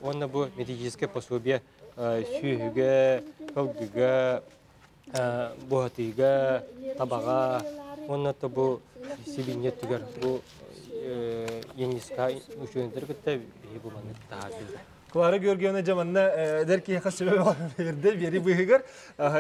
Онно бу методическое пособие сүүһүгэ, хылгыга, буһатыыга, табаҕа, уонна то бу сибинье өттүгэр бу ЕНИСКа учуонайдары кытта биһи бу маннык таһаардыбыт. Клара Георгиевна дьаманна эдэр киһиэхэ сүбэ берде биэри быһыгар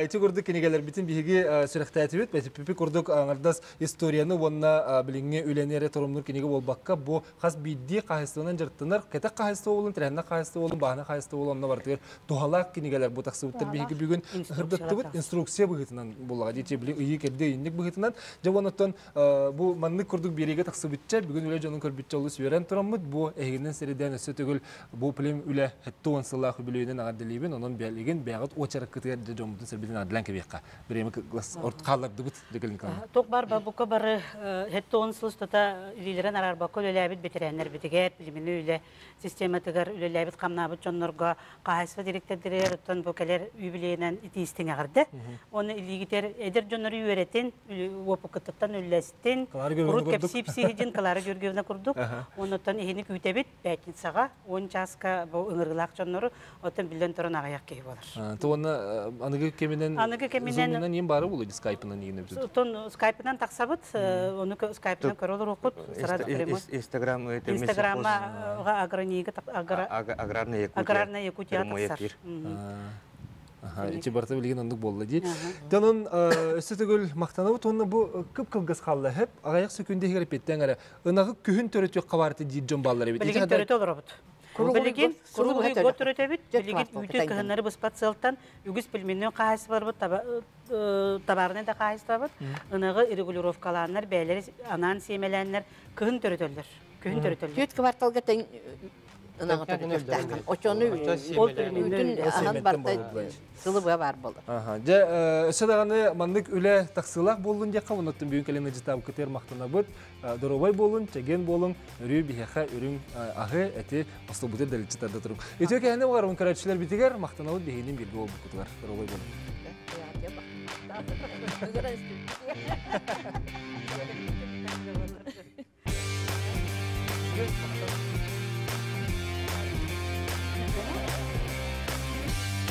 ити курдук кинигэлэрбитин биһиги сүрэхтээтибит. Бэтиппи курдук аңардас историяны уонна билиҥҥи үлэни эрэ торумнуур кинигэ буолбакка, бу хас биирдии хаһайыстыбанан дьарыктанар кэтэх хаһайыстыба болун, тирэннэ хаһайыстыба болун, баһына хаһайыстыба болун, онно барытыгар туһалаах кинигэлэр бу тахсыбыттар. Биһиги бүгүн сырдаттыбыт инструкция быһыытынан буоллаҕа дии, били ыйыы кэрдии ыйынньык быһыытынан. Дьэ оннуттан бу маннык курдук биэриигэ тахсыбытча, бүгүн үлэ дьонун көрбүтчэ олус үөрэн тураммыт, бу эһигинэн сирэйдээн өссө төгүл бу плем үлэ 70 сыллаах үбүлүөйүнэн эҕэрдэлиибин, онон билигин бэйэҕит уочараккытыгар дьэ дьоммутун сэрбитин эҕэрдэлээн кэбиэххэ. Бириэмэ хааллардыбыт декелин Туох бар бука бары 70 сыл устата илиилэрин араарбакка үлэлээбит бэтэрээннэрбитигэр, племенной үлэ систематыгар үлэлээбит хамнаабыт дьоннорго, хаһаайыстыба директордэригэр оттон бу кэлэр юбилейынан итиистиҥ эҕэрдэ. Оны илиигитер эдэр дьоннору үөрэтин, уопуккуттан үллэстин, урут кэпсиип сиһидин Клара Георгиевна курдук. Оннуттан иһини күүтэбит пятницаҕа 10 чааска бу ыҥырыылаах дьоннору, оттон биллэн туран аҕыйах киһи болар. Туонна аныгы кэминэн аныгы кэминэн зумунан иин бары булу скайпынан иин өбүт. Оттон скайпынан тахсабыт, ону скайпынан көрө олоруохпут. Инстаграм Инстаграмма агронига Аграрная Якутия. Аграрная Якутия тахсар. Ити барыта билигин оннук буолла дии. Тонон өссө төгүл махтанабыт уонна бу кып-кылгас хаалла хеп аҕыйах секунда иһигэр эппиэттэн эрэ ынагы күһүн төрөтүөх хабаарты диир дьон бааллар эбит. Билигин төрөтө олоробут. Билигин круглый год төрөтөбүт. Билигин үүтү кыһыннары быспат сылтан үгүс племенной хаһаайыстыбаларбыт табаарынай да хаһаайыстыбабыт ынагы регулировкалааннар бэйэлэри анаан сиэмэлээннэр кыһын төрөтөллөр. Күһүн төрөтөллөр. Түөрт кварталга тең ынаҕы төрөтүөхтээххин. Очону үүтүн аһан барта сылы быа бар болар. Дьэ, өссө даҕаны маннык үлэ тахсыылаах буоллун диэххэ, оннуттан бүгүн кэлэн ыдьытаабыккытыгар махтанабыт. Доруобай буолун, чэгиэн буолуҥ, өрүү биһиэхэ үрүҥ аһы, эти остуолбутугар дэличчи тарда туруҥ. Үтүө кэһини оҕарбын көрөөччүлэрбитигэр махтанабыт биһигинин бииргэ буолбуккутугар. Доруобай буолуҥ. Ыгыран истибит.